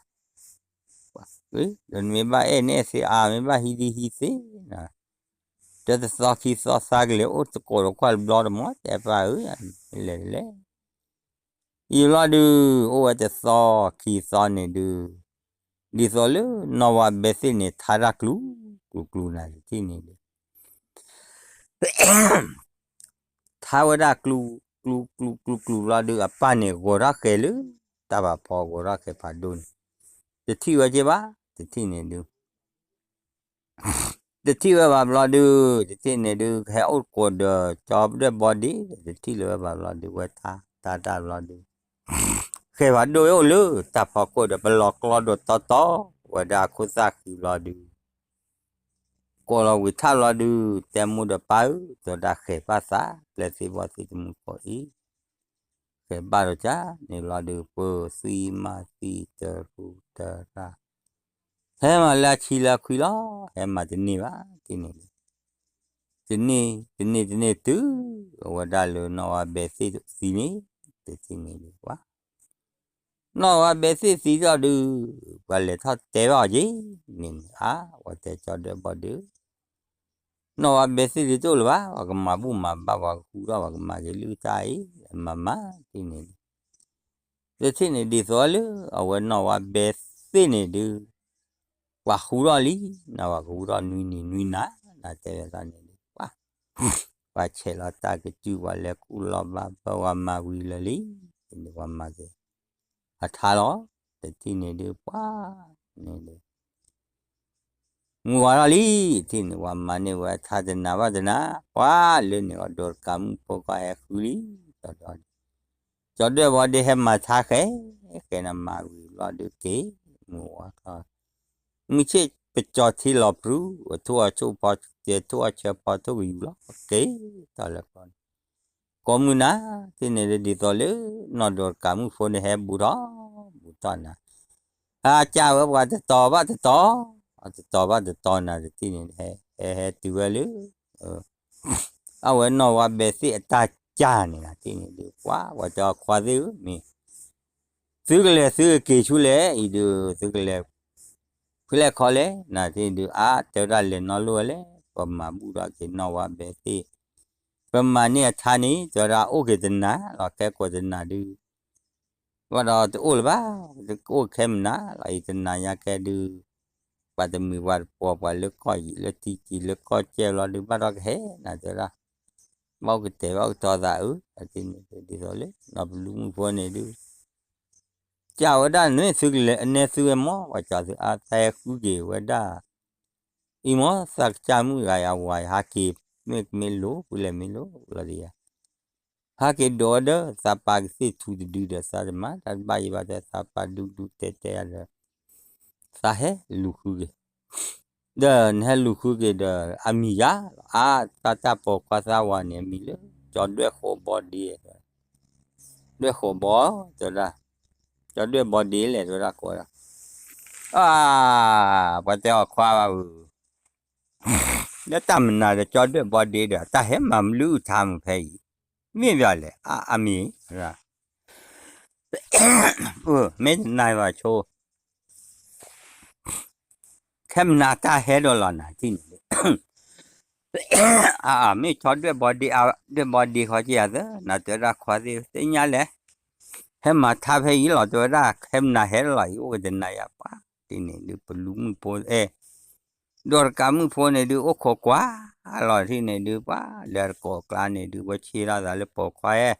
ဝဲဒၣ် ဒီးနမ့ၢ်ဘၣ်အဲၣ်န့ၣ်အဲၣ်သ့အါ မ့ၢ်ဘၣ်ဟံးဒံဟံးသ့နၤ တတသီခံသီသးကလဲၤအိၣ်တကိးဒီးကွၢ်တဘျီတမီၢ် တဲပၢ်ဧၢ လဲၤလဲၤ ယံာ်ဘျီဒုး အိၣ်ဝဲတသီခံသီန့ၣ်ဒုး ဒ်သိးလၢနီၢ်ဝါဘဲသ့ၣ်န့ၣ် ထါတၢ်ကျူၤကျူၤကျူၤနၤတထံၣ်န့ၣ်ဒုး ထါဝဲဒၣ်ကျူၤကျူၤကျူၤကျူၤကျူၤဘျီဒုး အပၢ်န့ၣ်ဂီၤထီၣ်ဃဲၤလၢ တၢ်ဖးဖီဂီၤထီၣ်ဃဲၤဖးဒိၣ်န့ၣ် တထံၣ်ဝဲက့ၤဘၣ် တထံၣ်န့ၣ်ဒုး တထံၣ်ဝဲဘၣ်ဘျီဒုး တထံၣ်န့ၣ်ဒုး ဟဲအိၣ်တကိးဒီး ကၠီဒွဲၣ်ဘီဒ့ တထံၣ်လၢၤဝဲဘၣ်ဘျီဒုး ဝဲထါတၢ်တၢ်ဘျီဒုး ဃဲၤဖးဒိၣ်အိၣ်လၢတၢ်ဖီခိၣ်ဒီး ပလီၤကျီဒိၣ်တီတီ ဝဲဒၣ်အခိၣ်သၣ်ဃံဘျီဒုး ကိးလီၤဝံၤထၣ်ဘျီဒုး တဲမိၢ်ဒီးပၢ်ဧၢ တဲဝဲဒၣ်ဃဲၤဘၣ်သး ပျဲၢ်သ့ၣ်ဘီၣ်သ့ၣ်တမူတကိးအံၤ ဃဲၤဘၣ်ဒီးကၠၢ်န့ၣ်ဘျီဒုး ပၢၤသွံမၤသွံတရူးတရၣ် ဟဲမၤလၢအဆံလၢအခွံလီၤ ဟဲမၤတန့ၢ်ဘၣ် တထံၣ်န့ၣ်ဒုး တန့ၢ် တန့ၢ် တန့ၢ်တုၤ အဝဲဒၣ်လၢနီၢ်ဝါဘဲသ့ၣ်သံန့ၣ် တထံၣ်န့ၣ်ဒုး ပှၤ နီၢ်ဝါဘဲသ့ၣ်သံထီၣ်ဒုး ပှၤလဲၤထီၣ်တဲဘၣ်အီၤက့ၤ န့ၣ်န့ၣ် အါ ပှၤတဲကၠီဒွဲၣ်ဘီဒ့ နီၢ်ဝါဘဲသ့ၣ်ဒုးတအိၣ်လၢၤဘၣ် ပှၤကမၤဘူၣ်မၤဘါ ပှၤကဃူထီၣ် ပှၤကမၤက့ၤလုၢ်တၢ်အံၤ မၤမၤ တထံၣ်န့ၣ်ဒုး တထံၣ်န့ၣ်ဒ်သိးလၢ အဝဲနီၢ်ဝါဘဲသ့ၣ်န့ၣ်ဒုး ပှၤဃူထီၣ်လံ နပှၤကဃူထီၣ်နွံနံၤနွံနၤ နတဲဝဲဒၣ်န့ၣ်ဒုး ပှၤ ပှၤဆဲးလီၤတၢ်ကစုၢ် ပှၤလဲၤကူၣ်လီၤဘၣ်ဘၢ ပှၤမၤဝံၤလၢာ်လံ န့ၣ်ပှၤမၤက့ၤ အထါလီၤ တထံၣ်န့ၣ်ဒုး ပှၤ န့ၣ်ဒုး မုၢ်ဝါထီၣ်လံ တထံၣ်န့ၣ် ပှၤမၤန့ၢ်ဝဲအထါတနၤဘၣ်တနၤ ပှၤလၢန့ၣ်အဒိတကးမုၣ်ဖိခွါဟဲဃုလံ ဒီးဒီး ကၠီဒွဲၣ်ဘီဒ့ဟဲမၤထါဃဲ, ဃဲနမၤဝံၤဘျီဒုးက့ၤ, မုၢ်ဝါကျီ, မုၢ်ဆ့ၣ်ပကၠီထံလီၤပြူၤ, အထိၣ်အီၣ်ဆိၣ်ဖီ, တဲထိၣ်အီၣ်ဆၢဖီထိၣ်ကယူၤလီၤ, က့ၤထီၣ်လၢကီၢ်န့ၣ်, ကိးမုၢ်နၤ, တထံၣ်န့ၣ်ဒ်သိးလၢ နီၢ်ဒီးတကးမုၣ်ဖိန့ၣ်ဟဲဘူးထီၣ်, ဘူးထီၣ်နၤ အကၢ်ဝဲပှၤတတီၤဘၣ်တတီၤ, တတီၤဘၣ်တတီၤနၤတထံၣ်န့ၣ်, ဟဲဟဲတုၤဝဲလၢ အဝဲနီၢ်ဝါဘဲသ့ၣ်အတၢ်ကၢ်န့ၣ်နၤတထံၣ်န့ၣ်ဒုး ပှၤ ပှၤတဲအီၤခွါသ့ၣ်ဧၢ မ့ၢ် သုကလဲၤသုကက့ၤဆူလဲၣ်အံၤဒုး သုကလဲၤ ဖဲလဲၣ်ခီလဲၣ် နၤတထံၣ်န့ၣ်ဒုး အါ တဲဝဲဒၣ်လဲၤနီၢ်လိၣ်ဝဲလဲၣ် ပမၤဘူၣ်ထီၣ်က့ၤနီၢ်ဝါဘဲသ့ၣ်, ပမၤန့ၢ်အထါန့ၣ် တဲဝဲဒၣ်အိၣ်က့ၤတနၤလီၤ ကဲကိးတနၤဒုး ဘၣ်ဒီးတအိၣ်လၢၤဘၣ်, တအိၣ်ခဲမနၤလီၤ အံၤတနၤညါကဲဒုး, ပှၤတမုာ်ပှၤတပိာ် ပှၤလၢကီၢ်ယံၤလၢထံကံၤလၢကီၢ်ကဲဘျီဒုး ဘၣ်ဒီးကဟဲနၤတဲဝဲဒၣ်, ဘၣ်အိၣ်ကတဲာ်ဘၣ်အိၣ်ကတီၤသးဧၢ, အတထံၣ်န့ၣ်ဒ်သိးလၢ နီၢ်ပလူမုၣ်ဖိန့ၣ်ဒုး ကၢ်ဝဲဒၣ်န့ၣ် သုကလဲၤအနဲသုဝဲမီၢ် ပှၤကၠီသုအါ သးဟဲဃုက့ၤဝဲဒၣ်, အံၤမီၢ် သးကစၢ်မုၣ်ဂၤယၤဝၤ ဟးက့ၤ မ့ၢ်ကမ့ၢ်လိၤ ပုၢ်လဲၣ်မ့ၢ်လိၤလီၤဒ်ယၤ ဟးက့ၤဒိးဝဲဒီး သးပာ်ကသ့ၣ်ထူတဒုဒီး သးတမၤတၢ်တဘၣ်ယံၤဘၣ် တဲသးပာ်ဒူဒူတဲတဲယၤဒီး သးဟဲလူၤဃုက့ၤ, ဒီးနဟဲလူၤဃုက့ၤဒီး အမံၤယၤလီၤ အါ တၢ်တၢ်ပိာ်ခွါသးဝၤန့ၣ် အမံၤလၢ ကၠီဒွဲၣ်ဃိးဘီဒ့ ဒွဲၣ်ဃိးဘီ တဲဝဲဒၣ်, ကၠီဒွဲၣ်ဘီဒ့လဲၣ် တဲဝဲဒၣ်ကိးဝဲဒၣ်, အါ ပှၤတဲအီၤခွါဘၣ်ဧၢ, လၢတၢ်မနုၤဒီးကၠီဒွဲၣ်ဘီဒ့ဒီး တၢ်ဟဲမၤမနုၤအုၣ်ထါမုၢ်ဖဲအံၤ, မ့ၢ်ဘၣ်လဲၣ် အါ အမံၤ, မ့ၢ်တနၤဘၣ်ဆိ ခဲမနၤတၢ်ဟဲဒီးလီၤနၤတထံၣ်န့ၣ်ဒုး, အါ မ့ၢ်ကၠီဒွဲၣ်ဘီဒ့ ဒွဲၣ်ဘီဒ့ဃီက့ယၤသၢ နၤတဲဝဲဒၣ်ခွါသ့ၣ် သ့ၣ်ညါလဲၣ်, ဟဲမၤထါဖဲအံၤလီၤ တဲဝဲဒၣ် ခဲမနၤဟဲဒီးလီၤအံၤ အိၣ်က့ၤတနၤယၤပှၤ, တထံၣ်န့ၣ်ဒုး ပလူမုၣ်ဖိ အဲ ဒီးတကးမုၣ်ဖိန့ၣ်ဒုး အိၣ်ခိးကွၢ်လီၤတထံၣ်န့ၣ်ဒုး ပှၤလၢတကိးကျါန့ၣ်ဒုး ဝဲဆ့ထီၣ်သးလၢပိာ်ခွါဧၢ,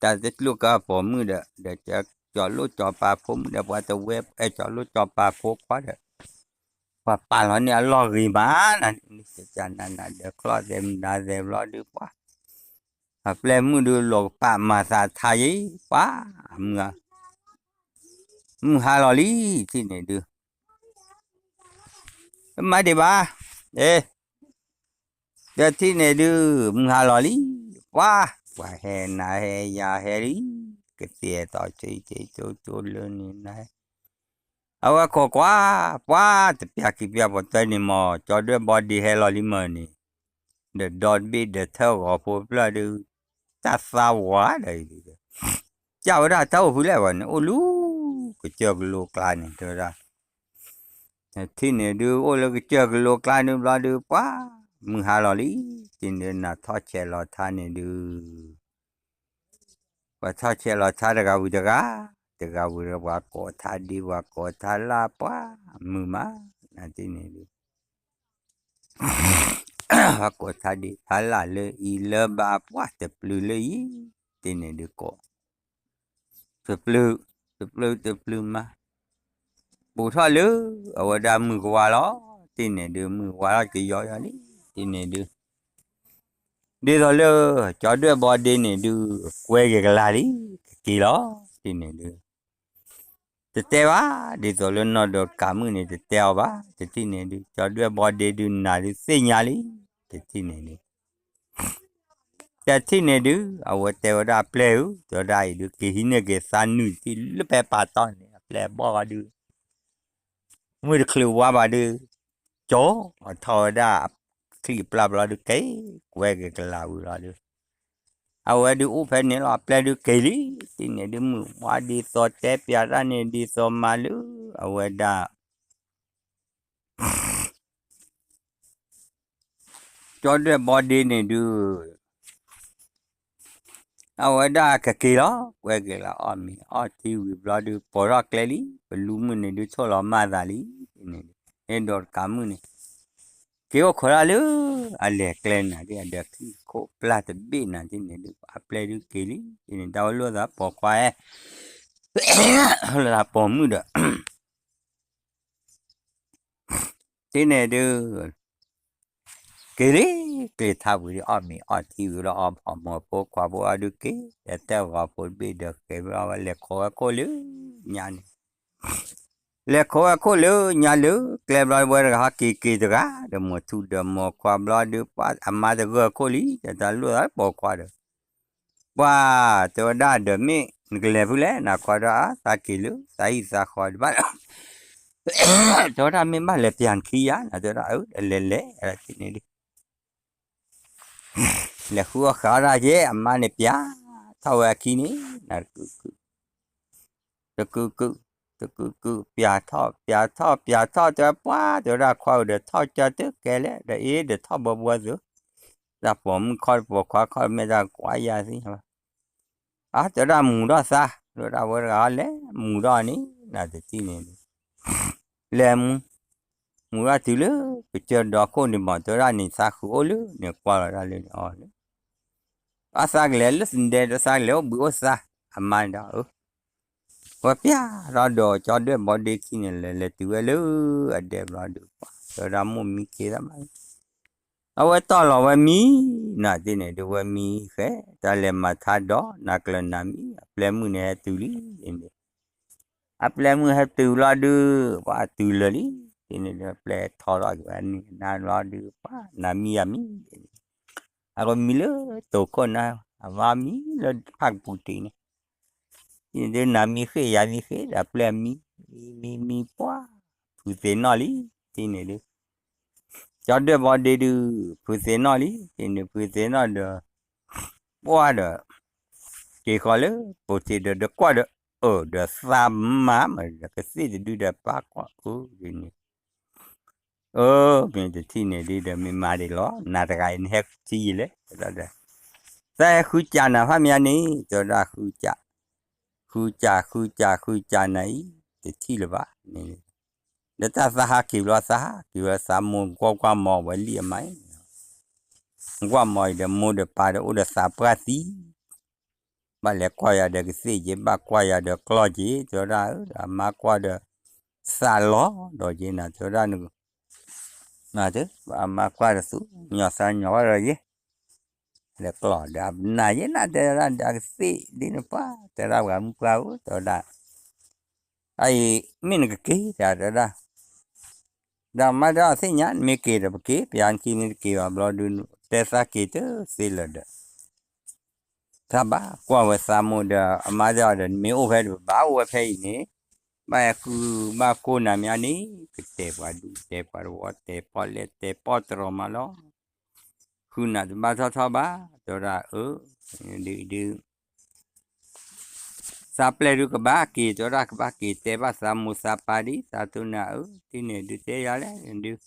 တၢ်တကျိၣ်ကၢပိာ်မုၣ်ဒီး ဒီးကၠီလိၣ်ကၠီပၤဖိမုၣ်ဒီး ပှၤတဝဲ အဲၠီလိၣ်ကၠီပၤဖိခွါဒီး ပှၤပာ်လီၤန့ၢ်အလီၢ်ဂ့ၤမး, နနနဒီးချီၣ်သဲးမနၤသဲးဘျီဒုး ပှၤ အပျဲၢ်မုၣ်ဒုးလိာ်ကပာ်မၤသးထါယံၤ ပှၤ မုၢ်ဟါလီၤလံ တထံၣ်န့ၣ်ဒုး မၤဒံးဘၣ်, အ့ တထံၣ်န့ၣ်ဒုး မုၢ်ဟါလီၤလံ, ပှၤ ပှၤဟဲနၤဟဲယၤဟဲလံ, ကသ့ၣ်တီဆံးဆံးကၠိကၠိလၢန့ၣ်နၤ, အဝဲခိးကွၢ်, ပှၤတပျၢ်ခံပျၢ်ပိာ်ထွဲန့ၣ်မ့ၢ် ကၠီဒွဲၣ်ဘီဒ့ဟဲလီၤလံမၢ်န့ၣ်, ဒီးဒီတဘ့ၣ်ဒီးထၢၣ်ဂီၤဖိဖျၢၣ်ဒုး, တၢ်သးဝးဒီးအံၤဒုး, ကၢ်ဝဲဒၣ်တၢ်အိၣ်ဖုလဲၣ်ဝဲန့ၣ် အိၣ်လၢ ကစၢၢ်ကလိကျါန့ၣ် တဲဝဲဒၣ် ထံၣ်န့ၣ်ဒုး အိၣ်လၢကစၢၢ်ကလိကျါန့ၣ်ဘျီဒုး ပှၤ မုၢ်ဟါလီၤလံ, တထံၣ်န့ၣ်ဒုး နၤထီၣ်ဆဲးလီၤထါန့ၣ်ဒုး ပှၤထီၣ်ဆဲးလီၤထါတဂၤဝံၤတဂၤ, တဂၤဝံၤတဂၤ ပှၤကိးထါဒ့ ပှၤကိးထါလၢ် ပှၤမုာ်မး, နၤတထံၣ်န့ၣ်ဒုး ပှၤကိးထါဒ့ထါလၢ်လၢအံၤလၢဘၣ် ပှၤတပျုာ်လၢအံၤ, တထံၣ်န့ၣ်ဒုးကိး တပျုာ်, တပျုာ်တပျုာ်မး, ဘူးထီၣ်လၢ အဝဲဒၣ်မုၢ်ကဝါလီၤ, တထံၣ်န့ၣ်ဒုး မုၢ်ဝါထီၣ်ကယီယီလံ, တထံၣ်န့ၣ်ဒုး ဒ်သိးလၢ ကၠီဒွဲၣ်ဘီဒ့န့ၣ်ဒုး ကွဲက့ၤကလၤလံ, ကက့ၤလီၤ, တထံၣ်န့ၣ်ဒုး တတဲဘၣ်, ဒ်သိးလၢနီၢ်ဒီးတကးမုၣ်န့ၣ် တတဲအီၤဘၣ်, တထံၣ်န့ၣ်ဒုး ကၠီဒွဲၣ်ဘီဒ့ဒုးနၤဒုးသ့ၣ်ညါလံ, တထံၣ်န့ၣ်ဒုး တထံၣ်န့ၣ်ဒုး အဝဲတဲဝဲဒၣ်အပျဲၢ်ဧၢ, တဲဝဲဒၣ်အံၤဒုး က့ၤဟံးန့ၢ်က့ၤသးနုာ်တထံၣ်လၢဖဲပာ်တီၢ်န့ၣ် အပျဲၢ်ဘီၣ်ဃီဒုး မုၢ်တချုးဝါဘၣ်ဒုး ကၠီ အထီၣ်ဝဲဒၣ်အချံၣ်အပျၢ်ဘျီဒုးက့ၤ ကွဲက့ၤကလၤဝံၤလီၤဒုး အဝဲဒုးအိၣ်ဖဲန့ၣ်လီၤ အပျဲၢ်ဒုးက့ၤလံ, တထံၣ်န့ၣ်ဒုး မုၢ်ဝါဒ်သိးတဲပျးတၢ်န့ၣ် ဒ်သိးမၤလၢ အဝဲဒၣ် ကၠီဒွဲၣ်ဘီဒ့န့ၣ်ဒုး အဝဲဒၣ်ကက့ၤလီၤ ကွဲက့ၤလီၤ အီၣ်မ့ၤအီထံဝံၤဘျီဒုး ပိာ်ထီၣ်ကျဲလံ, ပလူမုၢ်န့ၣ်ဒုး ဆိၣ်လီၤမၢ်သးလံ, န့ၣ်ဒုး ဟ့ၣ်ဒိးတကးမုၢ်န့ၣ် က့ၤအိၣ်ခိးဒၣ်လၢ အလဲၤကျဲနၤဒုး အဒီးချံၣ်ခိၣ်ပျၢ်တဘ့ၣ်နၤဒ်န့ၣ်ဒုး အပျဲၢ်ဒုးက့ၤလံ, န့ၣ် တၢ်ဝဲလိာ်သးပိာ်ခွါဧဲ လိာ်သးပိာ်မုၣ်ဒီး တထံၣ်န့ၣ်ဒုး က့ၤလံ, က့ၤထါဝံၤဒီး အီၣ်မ့ၤအီထံဝံၤလီၤ အီၣ်ဖိမီၤဖိခွါဖိအီၤဒုးက့ၤ ဒီးတဲဂီၤဖိတဘ့ၣ်ဒီးဃဲၤဘျီဝဲ လဲၤခိးဝဲခိၣ်လၢညါန့ၣ်, လဲၤခိးဝဲခိၣ်လၢညါလၢကျဲဘျီဝဲတဂၤဟဲက့ၤက့ၤတဂၤ ဒီးမိၢ်ထူဒီးမိၢ်ခွါဘျီဒုး ပှၤအမါတဂၢၢ်ခိၣ်လံ ဒီးတၢ်လိၣ်သးပိာ်ခွါဒီး ပှၤတဲဝဲဒၣ်ဒီး မ့ၢ်နကလဲၤဖုလဲၣ် နခွါဒီးအသးက့ၤလၢသးဟံၣ်သးဃီဒံးဘၣ် တဲဝဲဒၣ်မ့ၢ်ဘၣ်လဲၤပျၢၤနခံယါ နတဲဝဲဒၣ် အလဲၤလဲၤဒ်န့ၣ်ဒ် လဲၤဃုအီၣ်ဃာ်အီၣ်ဒၣ်က့ၤ အမါန့ၣ်ပျၢၤထီၣ်ဝဲအခံန့ၣ် နတကုာ်ကုာ် တကုာ်ကုာ် တကုာ်ကုာ် ပျၢၤထီၣ် ပျၢၤထီၣ် ပျၢၤထီၣ် တဲဝဲပှၤ တဲဝဲဒၣ်ခွါဧၢ ဒီးထီၣ်ကၢတကဲလဲၣ် ဒီးအ့ၣ်ဒီးထီၣ်ဘီဘီသု တၢ်ပိာ်မုၣ်ခီၣ်တပိာ်ခွါခီၣ်မ့ၢ်တၢ်ကွၢ်ယၤသ့ၣ်ညါဘၣ် အတဲဝဲဒၣ်မူၤထီၣ်သး တဲဝဲဒၣ်ဝဲတဂၤလဲၤမူၤထီၣ်န့ၣ် နတထံၣ်န့ၣ် လဲၤမူၤ မူၤထီၣ်တုၤလၢ ပကၢဒီခိၣ်န့ၣ်မး တဲဝဲဒၣ်န့ၣ်သးဃုာ်အိၣ်လၢန့ၣ်ကွၢ်လီၤဒၣ်လၢန့ၣ်အီၤလၢ အသးကလဲၤလၢသဒဲဒီးသးကလဲၤအိၣ်ဘှံးအိၣ်သး အမါန့ၣ်ဒီး ဝဲပျၢၤထီၣ်ဒီးကၠီဒွဲၣ်ဘီဒ့ခံန့ၣ် လဲၤလဲၤတုၤဝဲလၢအဒဲဘျီဒုး တဲဝဲဒၣ်မိၢ်မံက့ၤသးမး အဝဲတီၢ်လီၤဝဲမံ နၤတထံၣ်န့ၣ်ဒုး ဝဲမံဃဲ တၢ်လဲၤမၤထါဒီး နၤကျၢၤနၤမံ အပျဲၢ်မုၣ်န့ၣ်ဟဲတုၤလံန့ၣ် အပျဲၢ်မုၣ်ဟဲတုၤဘျီဒုး ပှၤအတုၤလၢာ်လံ တထံၣ်န့ၣ်ဒုး အပျဲၢ်ထီထီၣ်က့ၤဝဲန့ၣ် နၤဘျီဒုး ပှၤနၤမံယၤမံ အကမံလၢတိာ်ခိၣ်နၤ အဝဲမံလၢဖၣ်ကပူၤတ့ၢ်န့ၣ် ဒုးနၤမံဃ့ၢ်ယၤမံဃ့ၢ်ဒီး အပျဲၢ်မံ မံမံပှၤ ဖုးသ့ၣ်နီၣ်လံ တထံၣ်န့ၣ်ဒုး ကၠီဒွဲၣ်ဘီဒ့ဒုး ဖုးသ့ၣ်နီၣ်လံ တထံၣ်န့ၣ် ဖုးသ့ၣ်နီၣ်ဒီး ပှၤဒီး က့ၤဃီၤလၢပိာ်ထံးဒီး ဒီးကွၢ်ဒီး အၢၣ်ဒီးသးမၤမးဒီး ကသ့ၣ်တဒုဒီးပၢ်ကွၢ်အၢဒ်န့ၣ် အၢ မ့ၢ်တထံၣ်န့ၣ်ဒုးဒီး မ့ၢ်မၤဒ်လီၤ နၤတဂၤအံၤနဟဲဃုထံယံာ်လဲၣ် တဲဝဲဒၣ် သးဟဲဃုစၢ်နၤဖးမယါန့ၣ် တဲဝဲဒၣ် ဃုစၢ် ဃုစၢ် ဃုစၢ် ဃုစၢ်နၤအံၤ တထံၣ်လၢၤဘၣ်န့ၣ် ဒီးတၢ်သးဟးက့ၤဘျီ သးဟးက့ၤဝဲ သးမိၢ်ကွၢ်ကွၢ်မီၤဝဲလံအမါအံၤ ကွၢ်မီၤအံၤဒီး မိၢ်ဒီးပၢ်ဒီးအိၣ်ဒီးသးပှၢ်သံ ဘၣ်လဲၤကွၢ်ယၤဒီးကသ့ၣ်က့ၤ ဘၣ်ကွၢ်ယၤဒီးကျီၢ်က့ၤ တဲဝဲဒၣ် အမါကွၢ်ဒီး သးလီၤဒီးက့ၤနၤ တဲဝဲဒၣ် န အမါကွၢ်တသူၣ် ညီသးညီဘၣ်ဒီးယဲ လဲၤကျီၢ်ဒီး နၤယဲနၤ တဲဝဲဒၣ်ဒီးကသ့ၣ်ဒ်န့ၣ်ပှၤ တဲဝဲဒၣ်ပှၤမုၣ်ပှၢ်ဧၢ တဲဝဲဒၣ် အအံၤ မ့ၢ်နကက့ၤတၢ် တဲဝဲဒၣ် ဒီးမါတဲအီၤသ့ၣ်ညါ နမ့ၢ်က့ၤဒီးပက့ၤ ပျၢၤနခံမ့ၢ်တက့ၤဘၣ်ဘျီဒုး တဲသးက့ၤတသ့လၢၤဒီး တၢ်ဘၣ်ကွၢ်ဝဲသးမိၢ်ဒီး အမါတဲအီၤဒီး နမ့ၢ်အိၣ်ဖဲဒီး ပဘၣ်အိၣ်ဝဲဖဲအံၤန့ၣ် ဘၣ်ဟဲဃုဘၣ်ကိးနၤမ့ၢ်အါန့ၣ် ကတဲာ်ပှၤဒူၣ်တဲာ်ပှၤတဝီ တဲာ်ပီၣ်လဲၣ်တဲာ်ပီၣ်တရီမးလီၤ ဃုနၤတဘၣ်ထီၣ်ထီၣ်ဘၣ် တဲဝဲဒၣ်အၢ ဒုးဒုး သးပျဲၢ်ဒုးကဘၣ်က့ၤ တဲဝဲဒၣ် ကဘၣ်က့ၤတဲဘၣ်သးမိၢ်သးပၢ်ဒ် သးတိၢ်နၤအၢ တထံၣ်န့ၣ်ဒုးတဲယၤလဲၣ်ဒုး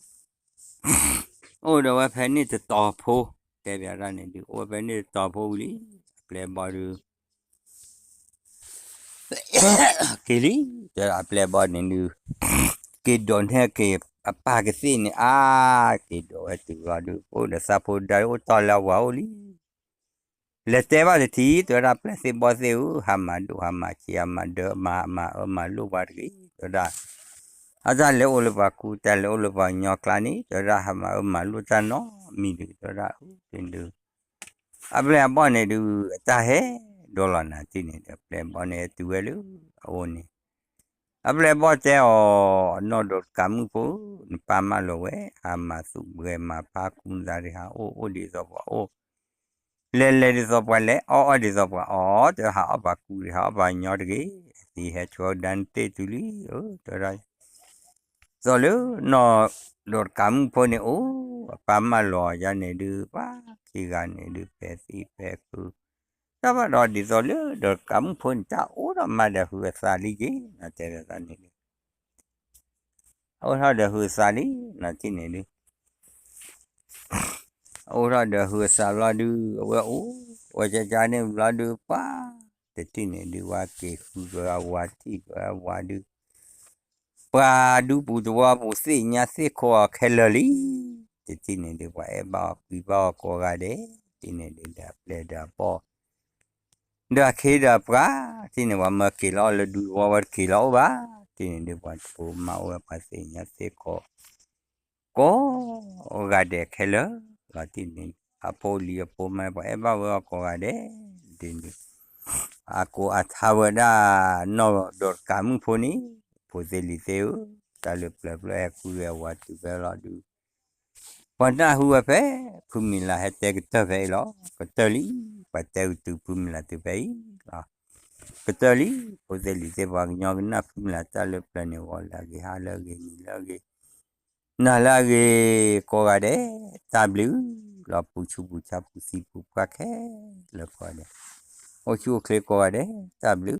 အိၣ်ဒီးဝဲဖဲန့ၣ်တတီၤဖိ တဲဘၣ်ဒၣ်န့ၣ်ဒုး အိၣ်ဝဲဖဲန့ၣ်တတီၤဖိဝံၤလံ အပျဲၢ်ဘီဒုး က့ၤလံ တဲဝဲဒၣ်အပျဲၢ်ဘီန့ၣ်ဒုး က့ၤဒိးန့ၢ်က့ၤ အပၢ်ကသ့ၣ်န့ၣ် အါ က့ၤဒိးဝဲတုၤလီၤဒုး အိၣ်ဒီးသးဖိဒါအိၣ်တီၢ်လၢအဝၤအိၣ်လံ လဲၤတဲဘၣ်တထံၣ် တဲဝဲဒၣ်ပျဲၢ်သ့ၣ်ဘီၣ်သ့ၣ်ဧၢ ဟးမၤဒိၣ်ဟးမၤဆံး ဟးမၤဒၢမၤမၤအၢမၤလိၣ်ပှၤတဂ့ၤ တဲဝဲဒၣ် အတၢ်လဲၤအိၣ်လၢပှၤကူ တၢ်လဲၤအိၣ်လၢပှၤကညီကျါန့ၣ် တဲဝဲဒၣ် ဟးမၤအၢမၤလိၣ်တၢ်နီတမံၤဒုး တဲဝဲဒၣ် အၢ ဒုး အပျဲၢ်အဘီၣ်န့ၣ်ဒုး အတၢ်ဟဲဒိလီၤနၤတထံၣ်န့ၣ်ဒီး အပျဲၢ်အဘီၣ်န့ၣ် တုၤဝဲလၢအအိၣ်န့ၣ် အပျဲၢ်အဘီၣ်တဲအီၤ နီၢ်ဒီးတကးမုၣ်ဖိ နပၢ်မၢလီၤဝဲ ဟးမၤသူၣ်ဘှဲမၤဖးကူနသးဒံး ဟးအိၣ်အိၣ်ဒ်သိးပှၤအိၣ် လဲၤလဲၤဒ်သိးပှၤလဲၤ အီၣ်အီၣ်ဒ်သိးပှၤအီၣ် တဲဝဲဟးအီၣ်ပှၤကူဒံး ဟးအီၣ်ပှၤကညီတဂ့ၤ သံဟဲဆှၢဒၣ်နတ့ၢ်တုၤလံ အၢ တဲဝဲဒၣ် သိးလၢနီၢ်ဒီးတကးမုၣ်ဖိန့ၣ်အိၣ် အပၢ်မၢလီၤယါန့ၣ်ဒုး ပှၤခံဂၤန့ၣ်ဒုး ဖဲသံဖဲခု တၢ်ဘၣ်ဒီးဒ်သိးလၢဒီးတကးမုၣ်ဖိန့ၣ် တၢ်အိၣ်ထီၣ်မးဒီးဟုးအသးလံက့ၤ နတဲဒီးသးန့ၣ်ဒုး အိၣ်ထီၣ်ဒီးဟုးအသးလံ နထံၣ်န့ၣ်ဒုး အိၣ်ထီၣ်ဒီးဟုးအသးဘျီဒုး အဝဲအိၣ် ဝဲကကန့ၣ်ဘျီဒုး ပှၤတထံၣ်န့ၣ်ဒုး ဝဲက့ၤဃုကဝၤထံၣ်ကဝၤဒုး ပှၤဒူပူၤသဝီပူၤသ့ၣ်ညါသ့ၣ်ခိးအီၤခဲလၢာ်လံ တထံၣ်န့ၣ်ဒုး ပှၤအဲၣ်ဘၣ်အီၤကွံဘၣ်အီၤကိးဂၤဒဲး တထံၣ်န့ၣ်ဒုး ဒီးအပျဲၢ်ဒီးအဘီၣ် ဒီးအခ့ဒီးပှၤ တထံၣ်န့ၣ် ပှၤမၢက့ၤလီၤအီၣ်လၢဒူသဝီဝဲတက့ၤလီၤအိၣ်ဘၣ် တထံၣ်န့ၣ်ဒုး ပှၤတဖိမါအိၣ်ဝဲပှၤသ့ၣ်ညါသ့ၣ်ခိး ကိးဂၤဒဲးခဲလၢာ် လီၤတံၢ်န့ၣ် အဖိလံၤအဖိမါ ပှၤအဲၣ်ဘၣ်ဝဲအီၤကိးဂၤဒဲးဒ်န့ၣ် အကိးအထါဝဲဒၣ် နီၢ်ဒီးတကးမုၣ်ဖိန့ၣ် ဖိသ့ၣ်လံၤသ့ၣ်ဧၢ, တၢ်လၢပျၢၤဖျၢၣ်ဟဲဃုဂဲၤဝၤတုၤဖဲလီၤဒုး ပှၤနၢ်ဟူဝဲဖဲ ဖုမံၤလၤဟဲတဲကတၢၢ်ဖဲအံၤလီၤ. ကတၢၢ်လံ, ပှၤတဲကတုၤဖုမံၤလၤတုၤဖဲအံၤလီၤ. ကတၢၢ်လံ, ဖိသ့ၣ်လံၤသ့ၣ် ပှၤကညီကနၣ်ဖုမံၤလၤတၢ်လၢပျၢၤန့ၣ် ဂီၤလၢအဂ့ၤ ဟါလၢအဂ့ၤ နံၤလၢအဂ့ၤ နၤလၢအဂ့ၤ ကိးဂၤဒဲး တၢ်ဘျုးလီၤ. ပူၤဆူပူၤဆါ ပူၤသံပူၤပှၢ်ခဲလၢာ်ကိးဂၤဒဲး အိၣ်ဆူၣ်အိၣ်ချ့ကိးဂၤဒဲး တၢ်ဘျုး